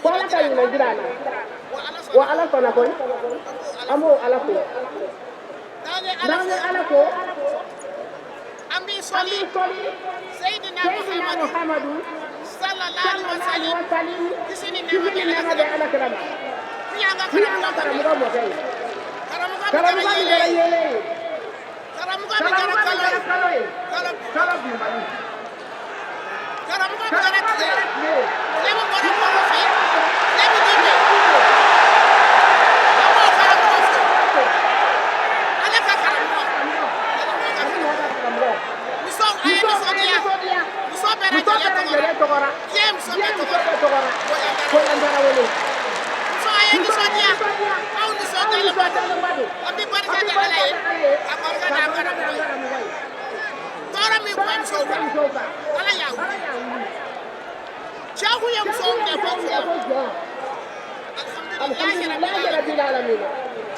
ko Ala ka ɲuman jira an na, wa Ala sɔnna koyi. An b'o Ala fo. N'an ye Ala fo, an b'i sɔli an b'i sɔli Seyidina Seyidina Muhamadu Muhamadu sallallahu alaihi sallallahu wasallam, alaihi wasallam, kisi ni kisi nɛɛma ni bɛ nɛɛma bɛ Ala kira ma, min y'an ka min y'an ka karamɔgɔ karamɔgɔ mɔkɛ ye, karamɔgɔ min karamɔgɔ kɛra min kɛra yeelen ye, yeelen ye, karamɔgɔ min kɛra karamɔgɔ min kalo kɛra ye, kalo ye, kalo kalo binbali, karamɔgɔ min kɛra karamɔgɔ min tile kɛra tile ye, tile min bɔra kɔrɔ fɛ, tile min bɛ bɛn, an b'o karamɔgɔ fo. Ala ka karamɔgɔ, ani mɔgɔ ka karamɔgɔ. Musow, a ye Musow, a ye nisɔndiya, nisɔndiya, muso bɛɛ muso bɛɛ lajɛlen lajɛlen tɔgɔ tɔgɔra, diɲɛ muso diɲɛ bɛɛ muso tɔgɔ bɛɛ tɔgɔra, Koyandara. Koyandara wele. Muso, a ye Muso, a ye nisɔndiya, nisɔndiya, aw aw nisɔndiyalenba don, nisɔndiyalenba don, an bɛ an barika bɛ da Ala barika ye, da Ala ye, ka barika ka da an barika da an karamɔgɔ ye. karamɔgɔ ye. Tɔɔrɔ min tun bɛ Tɔɔrɔ min musow bɛ kan, musow kan, Ala y'a Ala wuli. y'a wuli. Cɛw kun ye Cɛw musow kun ye minɛ ko musow minɛ jɔn. ko jɔn. Alhamdulilayi rabbil Alhamdulilayi alamin. rabbil alamin.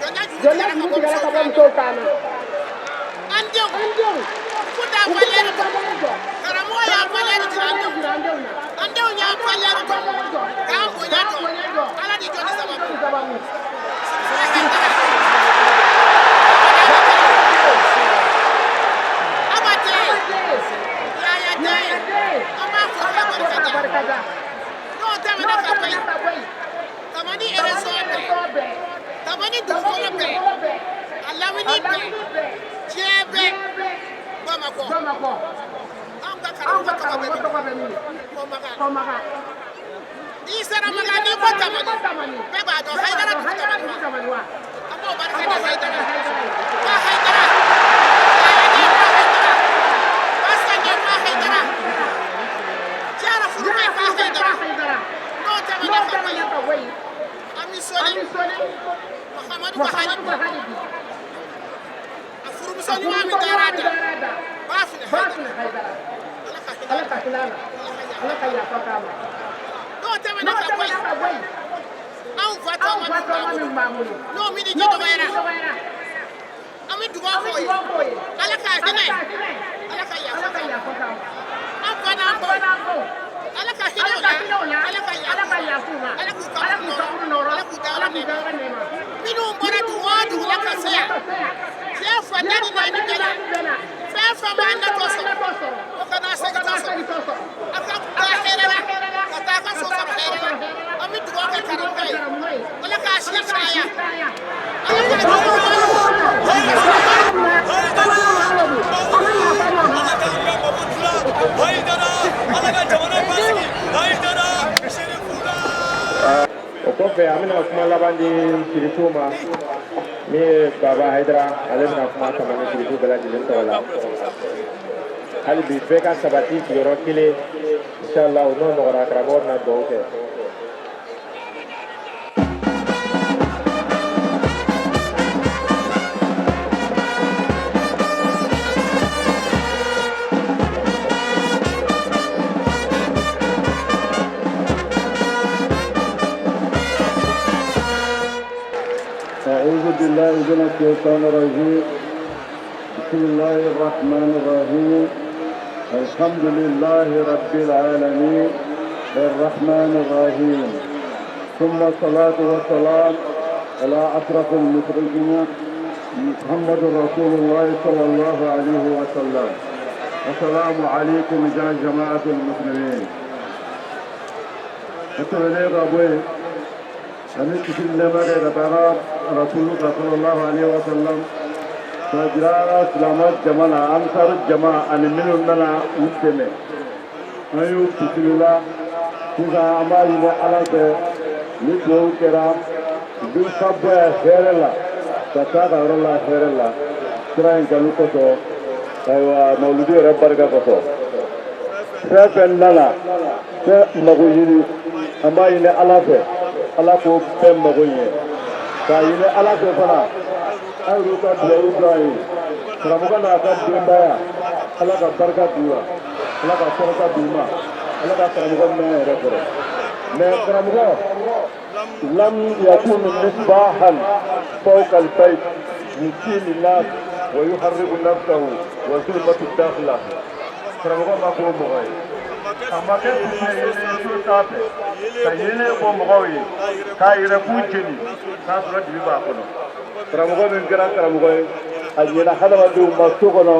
Jɔnya juru Jɔnya tigɛra ka juru bɔ tigɛra musow ka bɔ kan na. musow kan na. An denw, An denw, u kun u kun dafalen don. dafalen don. y'an valeur jira an denw na. An denw y'an valeur dɔn, k'an bonya dɔn. Ala ni jɔnni sababu. Aba tɛ yen, Yaya tɛ yen, an b'a fo k'a barikada. N'o tɛmɛna ka bɔ yen, Tamani région bɛɛ, Tamani dugukolo bɛɛ, a lamini bɛɛ, diɲɛ bɛɛ, Bamakɔ. Anw ka karamɔgɔ tɔgɔ bɛ min? Kɔmaga. N'i sera Maga, n'i ko Tamani, bɛɛ b'a dɔn Hayidara dugu Tamani wa. An b'o barika da Hayidara. Ba Hayidara. Yaya ba Hayidara. Ba Sanjɛ ba Hayidara. Jara Furuba ba Hayidara. N'o tɛmɛna ka bɔ yen, an bɛ sɔli Mahamadu Buhari bi. A furumuso ɲuman min taara a da, ba Fina Hayidara. Ala ka hinɛ a la. Ala ka yafa k'a ma. N'o tɛmɛna ka bɔ yen, anw fa tɔgɔma min b'an bolo, n'o miniji dɔgɔyara, an bɛ dugawu k'o ye. Ala k'a hinɛ, Ala ka yafa k'a ma. An fa n'an baw, Ala ka hinɛ u la, Ala ka yafa u ma, Ala k'u kaburu nɔɔrɔ, Ala k'u dayɔrɔ nɛɛma. Minnu bɔra dugu o dugu la ka se yan, diɲɛ fan tan ni naani bɛɛ la, fɛn fɛn b'an natɔ sɔrɔ, o kana segintɔ sɔrɔ. A ka taa hɛrɛ la, ka taa ka so sɔrɔ hɛrɛ la. An bɛ dugawu kɛ karamɔgɔ ye, Ala k'a si caya, Ala k'a O kɔfɛ an bɛna kuma laban di Sirifu ma, min ye Baba Hayidara, ale bɛna kuma Tamani Sirifu bɛɛ lajɛlen tɔgɔ la. Hali bi bɛɛ ka sabati sigiyɔrɔ kelen, inshallah n'o nɔgɔra karamɔgɔ bɛna dugawu kɛ. أعوذ بالله من الشيطان الرجيم. بسم الله الرحمن الرحيم. الحمد لله رب العالمين الرحمن الرحيم، ثم الصلاة والسلام على أشرف المرسلين محمد رسول الله صلى الله عليه وسلم. السلام عليكم يا جماعة المسلمين. أتولي ani kisi nɛɛma kɛ ka taga rasulu kan sallallahu alaihi wa sallam, ka jira silamɛ jama la, ansar jama ani minnu nana u dɛmɛ, an y'u bisimila. Sisan an b'a ɲini Ala fɛ, ni dugawu kɛra u bɛ ka bɔ yan hɛrɛ la ka taa ka yɔrɔ la hɛrɛ la, sira in kanu kosɔn, ayiwa mawuludu yɛrɛ barika kosɔn. Fɛn fɛn nana fɛn mago ɲini, an b'a ɲini Ala fɛ Ala k'o bɛɛ mago ɲɛ, k'a ɲini Ala fɛ fana an yɛrɛw ka dugawu dɔn an ye. Karamɔgɔ n'a ka denbaya, Ala ka barika d'u la, Ala ka saraka d'u ma, Ala ka karamɔgɔ mɛn yɛrɛ kɔrɔ. Mais karamɔgɔ lam yakunu misbahan fawqa al-bayt yusi linnas wa yuharribu nafsahu wa zulmatu dakhila. Karamɔgɔ ma k'o mɔgɔ ye. A ma kɛ kun ye yeelen so sanfɛ ka yeelen bɔ mɔgɔw ye k'a yɛrɛ k'u jeni k'a sɔrɔ dibi b'a kɔnɔ. Karamɔgɔ min kɛra karamɔgɔ ye, a ɲɛna hadamadenw ma so kɔnɔ,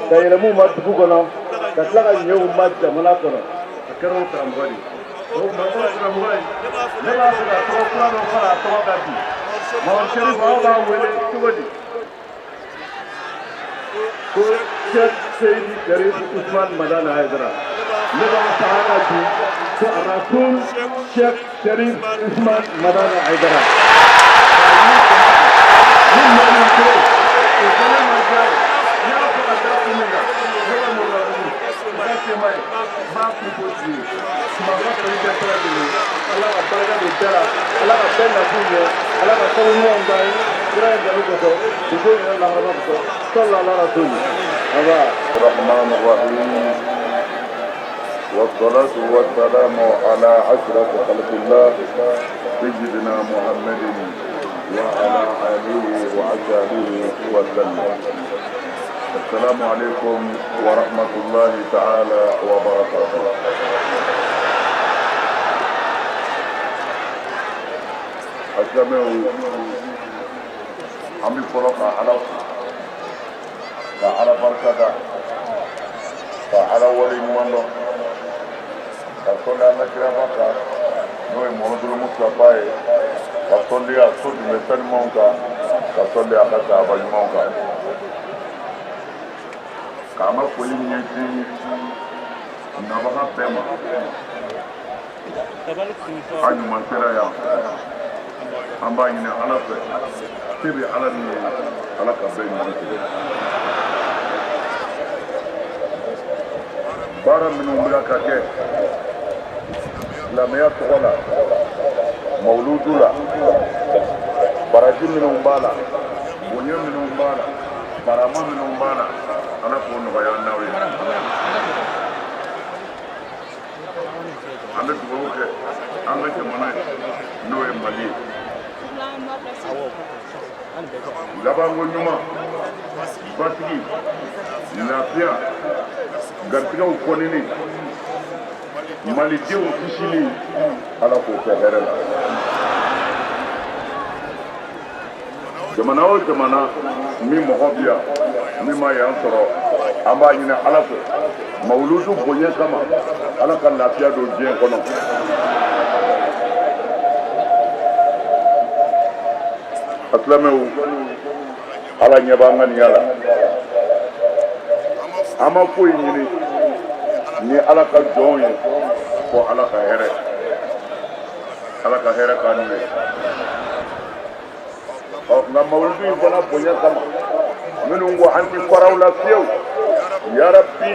ka yɛlɛm'u ma dugu kɔnɔ, ka tila ka ɲɛ u ma jamana kɔnɔ, a kɛra o karamɔgɔ de ye. O tuma o karamɔgɔ ye, ne b'a fɛ ka tɔgɔ kura dɔ fara a tɔgɔ kan bi. Mamadu Sɛrifu, aw b'a wele cogo di? Ko Cheikh Seydi Cherif Ousmane Madani Haidara. Ne b'a fara ka bi ko Rasoul Cheikh Cherif Ousmane Madani Haidara. Ni maa min ko o fana ma diya ye, n y'a fɔ ka da kun min kan, ne ka Moribabugu, o ka sema ye, n b'a kun fɔ tigi ye. Tuma ka foli kɛ bɛɛ lajɛlen ye. Ala ka barika don bɛɛ la, Ala ka bɛɛ nakun ɲɛ, Ala ka sababu ɲumanw d'an ye. Kira in kanu kosɔn, dugu in yɛrɛ laharama kosɔn, sallallahu ala rasuli. Aba. الرحمن الرحيم، والصلاة والسلام على أشرف خلق الله سيدنا محمد وعلى آله وأصحابه وسلم. Assalamu alaikum wa rahmatullahi ta'ala wa barakatuh. Asilamɛw, an bɛ fɔlɔ ka Ala fo, ka Ala barika da, ka Ala wale ɲuman dɔn, ka sɔli an ka kiraba kan, n'o ye Muhamadu Mustafa ye, ka sɔli a so jumɛn sanimanw kan, ka sɔli a ka sahaba ɲumanw kan. K'an ka foli ɲɛsin nabaga bɛɛ ma. A ɲuman sera yan, an b'a ɲini Ala fɛ, se bɛ Ala min ye, Ala ka bɛɛ ɲuman tigɛ. Baara minnu bɛ ka kɛ silamɛya tɔgɔ la, mawuludu la, baraji minnu b'a la, bonya minnu b'a la, karama minnu b'a la, Ala k'o nɔgɔya an n'aw ye. An bɛ dugawu kɛ an ka jamana ye, n'o ye Mali ye. Labanko ɲuman, basigi, lafiya, garijɛgɛw kɔnini, malidenw kisili, Ala k'o kɛ hɛrɛ la. Jamana o jamana min mɔgɔ bi yan, min ma yan sɔrɔ, an b'a ɲini Ala fɛ, mawuludu bonya kama, Ala ka lafiya don diɲɛ kɔnɔ. Asilamɛw, Ala ɲɛ b'an ŋaniya la. An ma foyi ɲini ni Ala ka jɔnw ye fo Ala ka hɛrɛ. Ala ka hɛrɛ k'an n'u ye. Ɔ, nka mawuludu in fana bonya kama, minnu ko an ti faraw la fiyewu, yarabi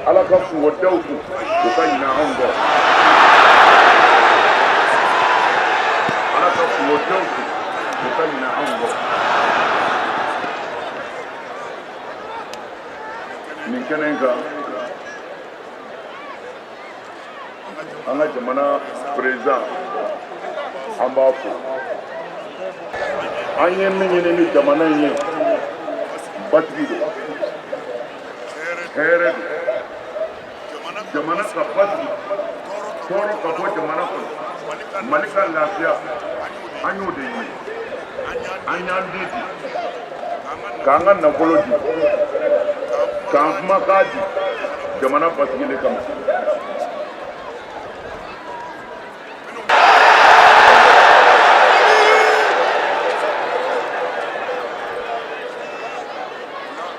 Ala ka kungo daw kun, u ka ɲinɛ anw kɔ. Ala ka kungo daw kun, u ka ɲinɛ anw kɔ. Nin kɛnɛ in kan, an ka jamana président, an b'a fo. An ye min ɲini ni jamana in ye, basigi don, hɛrɛ don, jamana ka basigi, tɔɔrɔ ka bɔ jamana kɔnɔ, Mali ka lafiya, an y'o de ɲini. An y'an den di, k'an ka nafolo di, k'an kumakan di jamana basigili kama.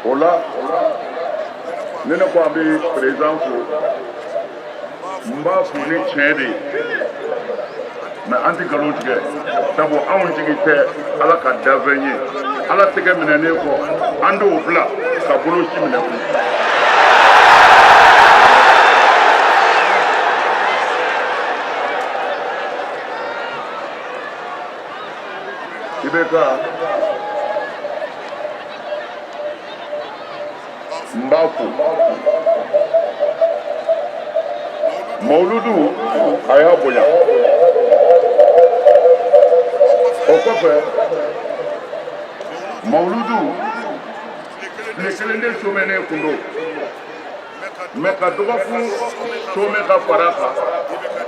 O la, ne ne ko an bɛ président fo, n b'a fo ni tiɲɛ de ye, mais an tɛ nkalon tigɛ, sabu anw jigi tɛ Ala ka dafɛn ye. Ala tɛgɛ minɛnen kɔ, an t'o bila ka bolo si minɛ kun. I bɛ ka n b'a fo. Mawuludu a y'a bonya. O kɔfɛ, mawuludu tile kelen de somɛnen kun don, mɛ ka dɔgɔkun somɛ ka fara kan,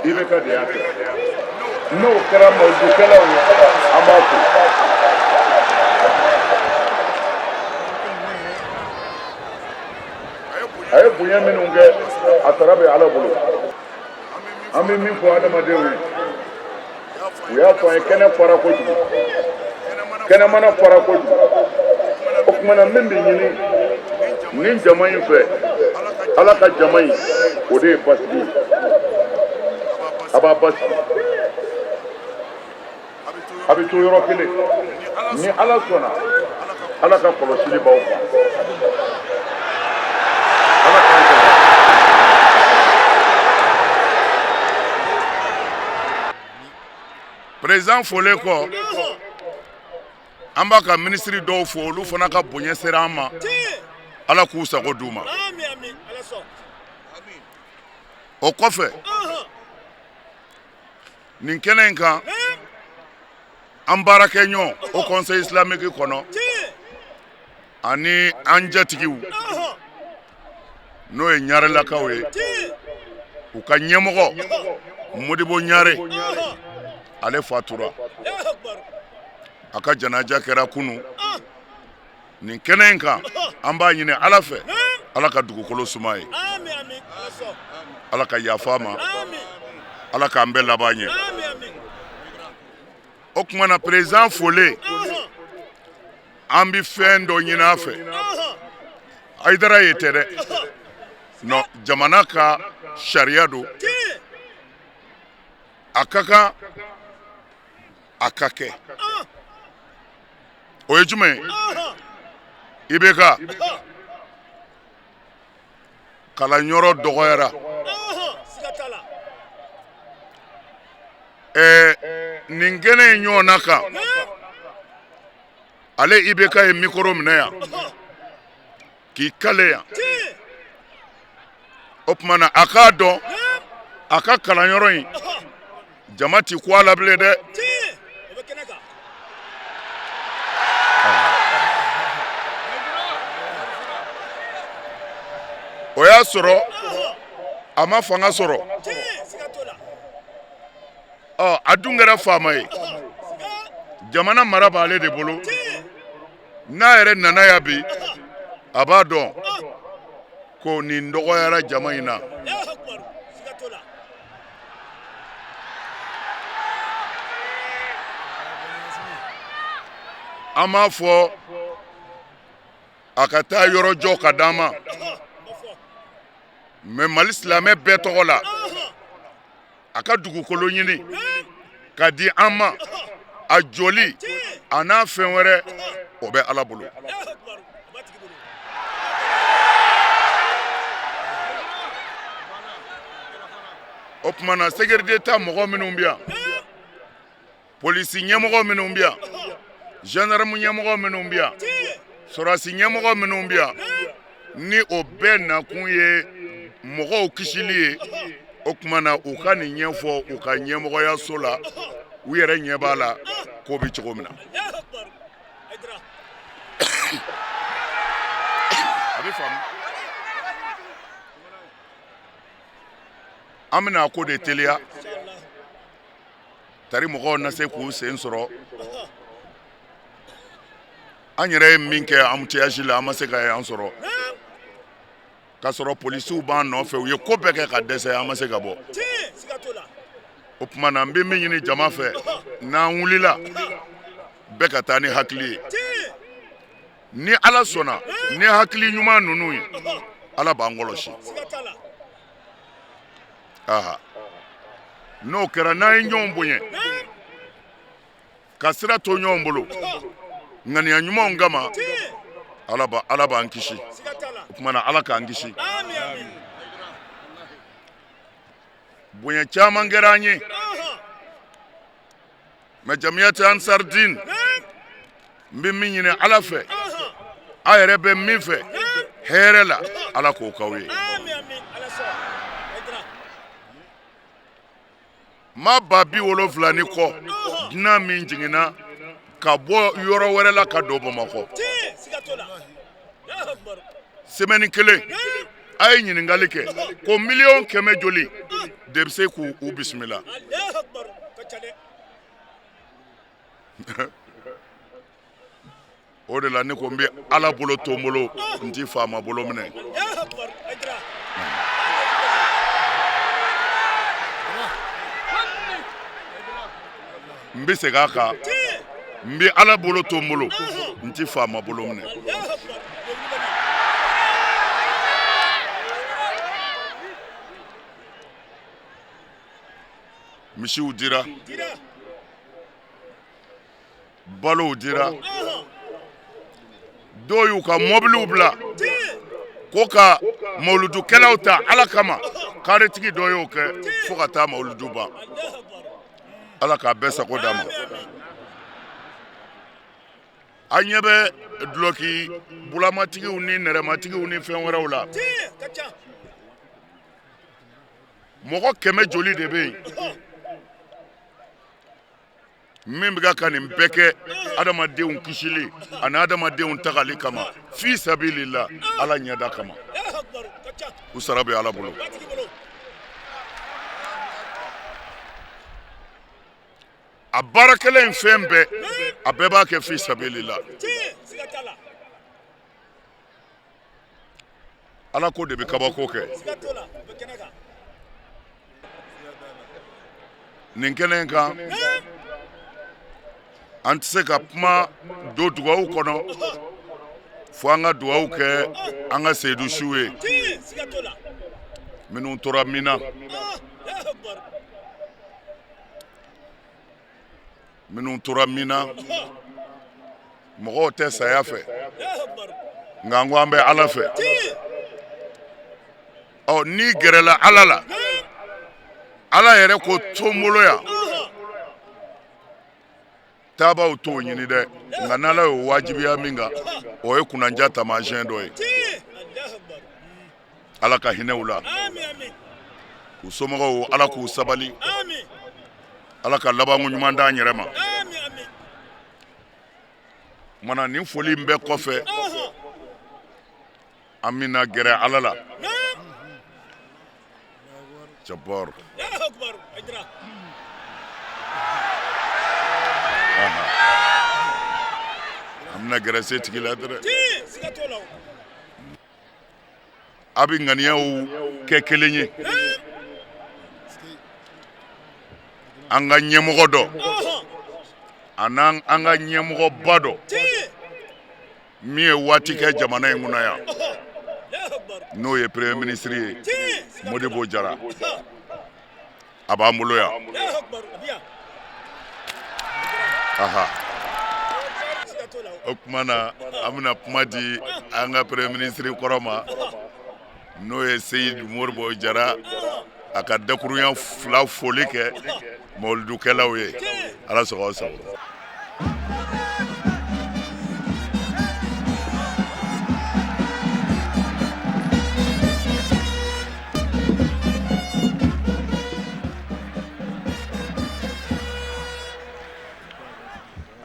i bɛ ka de y'a kɛ. N'o kɛra mawuludukɛlaw ye, an b'a fo. A ye bonya minnu kɛ, a sara bɛ Ala bolo. An bɛ min fɔ adamadenw ye, u y'a fɔ an ye, kɛnɛ fara kojugu, kɛnɛmana fara kojugu. O kumana min bɛ ɲini nin jama in fɛ, Ala ka jama in, o de ye basigi ye. A b'a basigi, a bɛ to yɔrɔ kelen. Ni Ala sɔnna, Ala ka kɔlɔsili b'aw kan. Ala k'an kɔlɔsi. Président folen kɔ, an b'a ka minisiri dɔw fo, olu fana ka bonya sera an ma. Ala k'u sago d'u ma. O kɔfɛ, nin kɛnɛ in kan, an baarakɛɲɔgɔn au conseil islamique kɔnɔ, Ani an jatigiw n'o ye ɲarelakaw ye, u ka ɲɛmɔgɔ Modibo Ɲare, ale fatura, a ka janaja kɛra kunun nin kɛnɛ in kan. An b'a ɲini Ala fɛ, Ala ka dugukolo suma ye, Ala ka yafa a ma, Ala k'an bɛɛ laban ɲɛ. O tuma na, président folen, an bɛ fɛn dɔ ɲini a fɛ. Hayidara ye tɛ dɛ, non, jamana ka sariya don, a ka kan a ka kɛ. O ye jumɛn ye? IBK kalanyɔrɔ dɔgɔyara. Ɛɛ, nin kɛnɛ in ɲɔgɔnna kan, ale IBK ye mikoro minɛ yan k'i kale yan. O tuma na, a k'a dɔn a ka kalanyɔrɔ in, jama ti ku a la bilen dɛ. O y'a sɔrɔ a ma fanga sɔrɔ. Ɔ, a dun kɛra faama ye, jamana mara b'ale de bolo. N'a yɛrɛ nana yan bi, a b'a dɔn ko nin dɔgɔyara jama in na. An m'a fɔ a ka taa yɔrɔ jɔ ka d'an ma, mais Mali silamɛ bɛɛ tɔgɔ la, a ka dugukolo ɲini ka di an ma. A jɔli a n'a fɛn wɛrɛ, o bɛ Ala bolo. O tuma na, sécurité d'État mɔgɔ minnu bɛ yan, polisi ɲɛmɔgɔ minnu bɛ yan, gendarme ɲɛmɔgɔ minnu bɛ yan, sɔrɔdasi ɲɛmɔgɔ minnu bɛ yan, ni o bɛɛ nakun ye mɔgɔw kisili ye, o tuma na, u ka nin ɲɛfɔ u ka ɲɛmɔgɔyaso la. U yɛrɛ ɲɛ b'a la ko bɛ cogo min na, a bɛ faamu. An bɛna a ko de teliya tari mɔgɔw na se k'u sen sɔrɔ. An yɛrɛ ye min kɛ embouteillage la, an ma se ka y'an sɔrɔ k'a sɔrɔ polisiw b'an nɔfɛ. U ye ko bɛɛ kɛ ka dɛsɛ, an ma se ka bɔ. O tuma na, n bɛ min ɲini jama fɛ, n'an wulila, bɛɛ ka taa ni hakili ye. Ni Ala sɔnna, ni hakili ɲuman ninnu ye, Ala b'an kɔlɔsi. Aha, n'o kɛra, n'an ye ɲɔgɔn bonya ka sira to ɲɔgɔn bolo ŋaniya ɲumanw kama, Ala b'an kisi. O tuma na, Ala k'an kisi. Bonya caman kɛra an ye, mais Jamiyati Ansar Din, n bɛ min ɲini Ala fɛ, a yɛrɛ bɛ min fɛ hɛrɛ la, Ala k'o k'aw ye. Maa 70,000 ni kɔ, dunan min jiginna ka bɔ yɔrɔ wɛrɛ la ka don Bamakɔ semaine kelen, a ye ɲininkali kɛ ko 100 000 000 joli de bɛ se k'u u bisimila? O de la ne ko n bɛ Ala bolo to n bolo, n ti faama bolo minɛ. N bɛ segin a kan, n bɛ Ala bolo to n bolo, n ti faama bolo minɛ. Misiw dira, balow dira, dɔw y'u ka mɔbiliw bila ko ka mawuludukɛlaw ta Ala kama. Karetigi dɔ y'o kɛ fo ka taa mawuludu ban. Ala k'a bɛɛ sago d'a ma. An ɲɛ bɛ dulɔki bulamatigiw ni nɛrɛmatigiw ni fɛn wɛrɛw la. Mɔgɔ kɛmɛ joli de bɛ yen? Min bɛ ka nin bɛɛ kɛ adamadenw kisili ani adamadenw tagali kama fi sabilillah, Ala ɲɛda kama, u sara bɛ Ala bolo. A baarakɛla in fɛn bɛɛ, a bɛɛ b'a kɛ fi sabilillah. Ala ko de bɛ kabako kɛ. Nin kɛnɛ in kan, an tɛ se ka kuma don dugawu kɔnɔ fo an ka dugawu kɛ an ka seyidu siw ye minnu tora min na, minnu tora min na. Mɔgɔw tɛ saya fɛ, nka an ko an bɛ Ala fɛ. Ɔ, n'i gɛrɛla Ala la, Ala yɛrɛ ko to n bolo yan. Taabaw t'o ɲini dɛ, nka n'Ala y'o wajibiya min kan, o ye kunnanja taamasiyɛn dɔ ye. Ala ka hinɛ u la, k'u somɔgɔw, Ala k'u sabali, Ala ka labanko ɲuman d'an yɛrɛ ma. Mana nin foli in bɛɛ kɔfɛ, an bɛna gɛrɛ Ala la. Jabbar, an bɛna gɛrɛ setigi la dɛrɛ. A bɛ ŋaniyaw kɛ kelen ye. An ka ɲɛmɔgɔ dɔ an'an an ka ɲɛmɔgɔba dɔ min ye waati kɛ jamana in kunna yan, n'o ye premier ministre ye, Modibo Jara, a b'an bolo yan. Aha, o tuma na, an bɛna kuma di an ka premier ministre kɔrɔ ma, n'o ye Seyidu Modibo Jara, a ka dakurunya fila foli kɛ mawuludukɛlaw ye. Ala sago sago.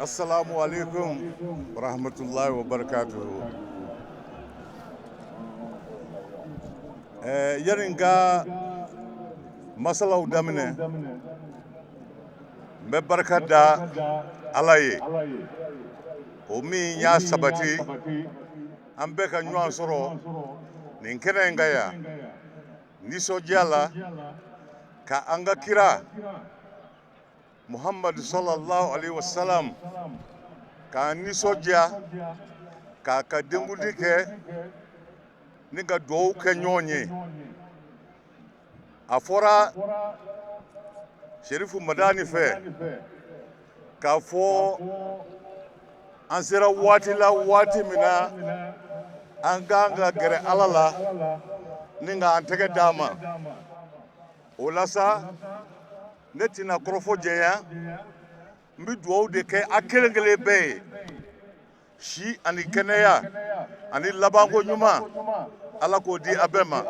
Assalamu alaikum warahmatullahi wabarakatuhu. Yani n ka masalaw daminɛ, n bɛ barika da Ala ye, o min y'a sabati an bɛɛ ka ɲɔgɔn sɔrɔ nin kɛnɛ in kan yan nisɔndiya la, ka an ka kira Muhammadu sallallahu alaihi wasallam k'an nisɔndiya, k'a ka denkundi kɛ ni ka dugawu kɛ ɲɔgɔn ye. A fɔra Serifu Madani fɛ k'a fɔ an sera waati la, waati min na an kan ka gɛrɛ Ala la ni k'an tɛgɛ d'a ma. O la sa, ne tɛna kɔrɔfɔ janya. N bɛ dugawu de kɛ a kelen kelen bɛɛ ye, si ani kɛnɛya ani labanko ɲuman, Ala k'o di a bɛɛ ma.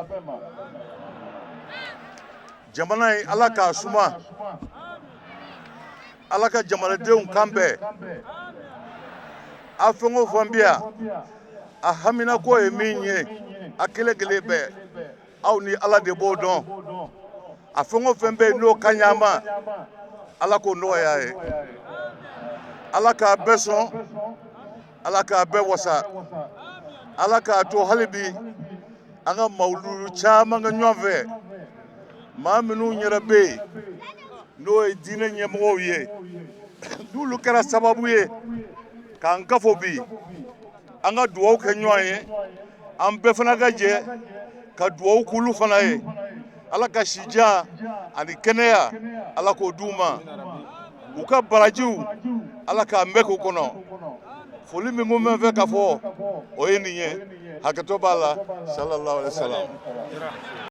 Jamana in, Ala k'a suma, Ala ka jamanadenw kan bɛn. A fɛn o fɛn bɛ yan, a haminako ye min ye, a kelen kelen bɛɛ, aw ni Ala de b'o dɔn. A fɛn o fɛn bɛ yen n'o ka ɲi a ma, Ala k'o nɔgɔya ye. Ala k'a bɛɛ sɔn, Ala k'a bɛɛ wasa, Ala k'a to hali bi an ka mawuludu caman kɛ ɲɔgɔn fɛ. Maa minnu yɛrɛ bɛ yen n'o ye diinɛ ɲɛmɔgɔw ye, n'olu kɛra sababu ye k'an kafo bi, an ka dugawu kɛ ɲɔgɔn ye, an bɛɛ fana ka jɛ ka dugawu k'olu fana ye. Ala ka sijan ani kɛnɛya, Ala k'o d'u ma. U ka barajiw, Ala k'a mɛn k'u kɔnɔ. Foli min kun bɛ n fɛ ka fɔ, o ye nin ye. Hakɛto b'a la. Sallallahu alaihi wasallam.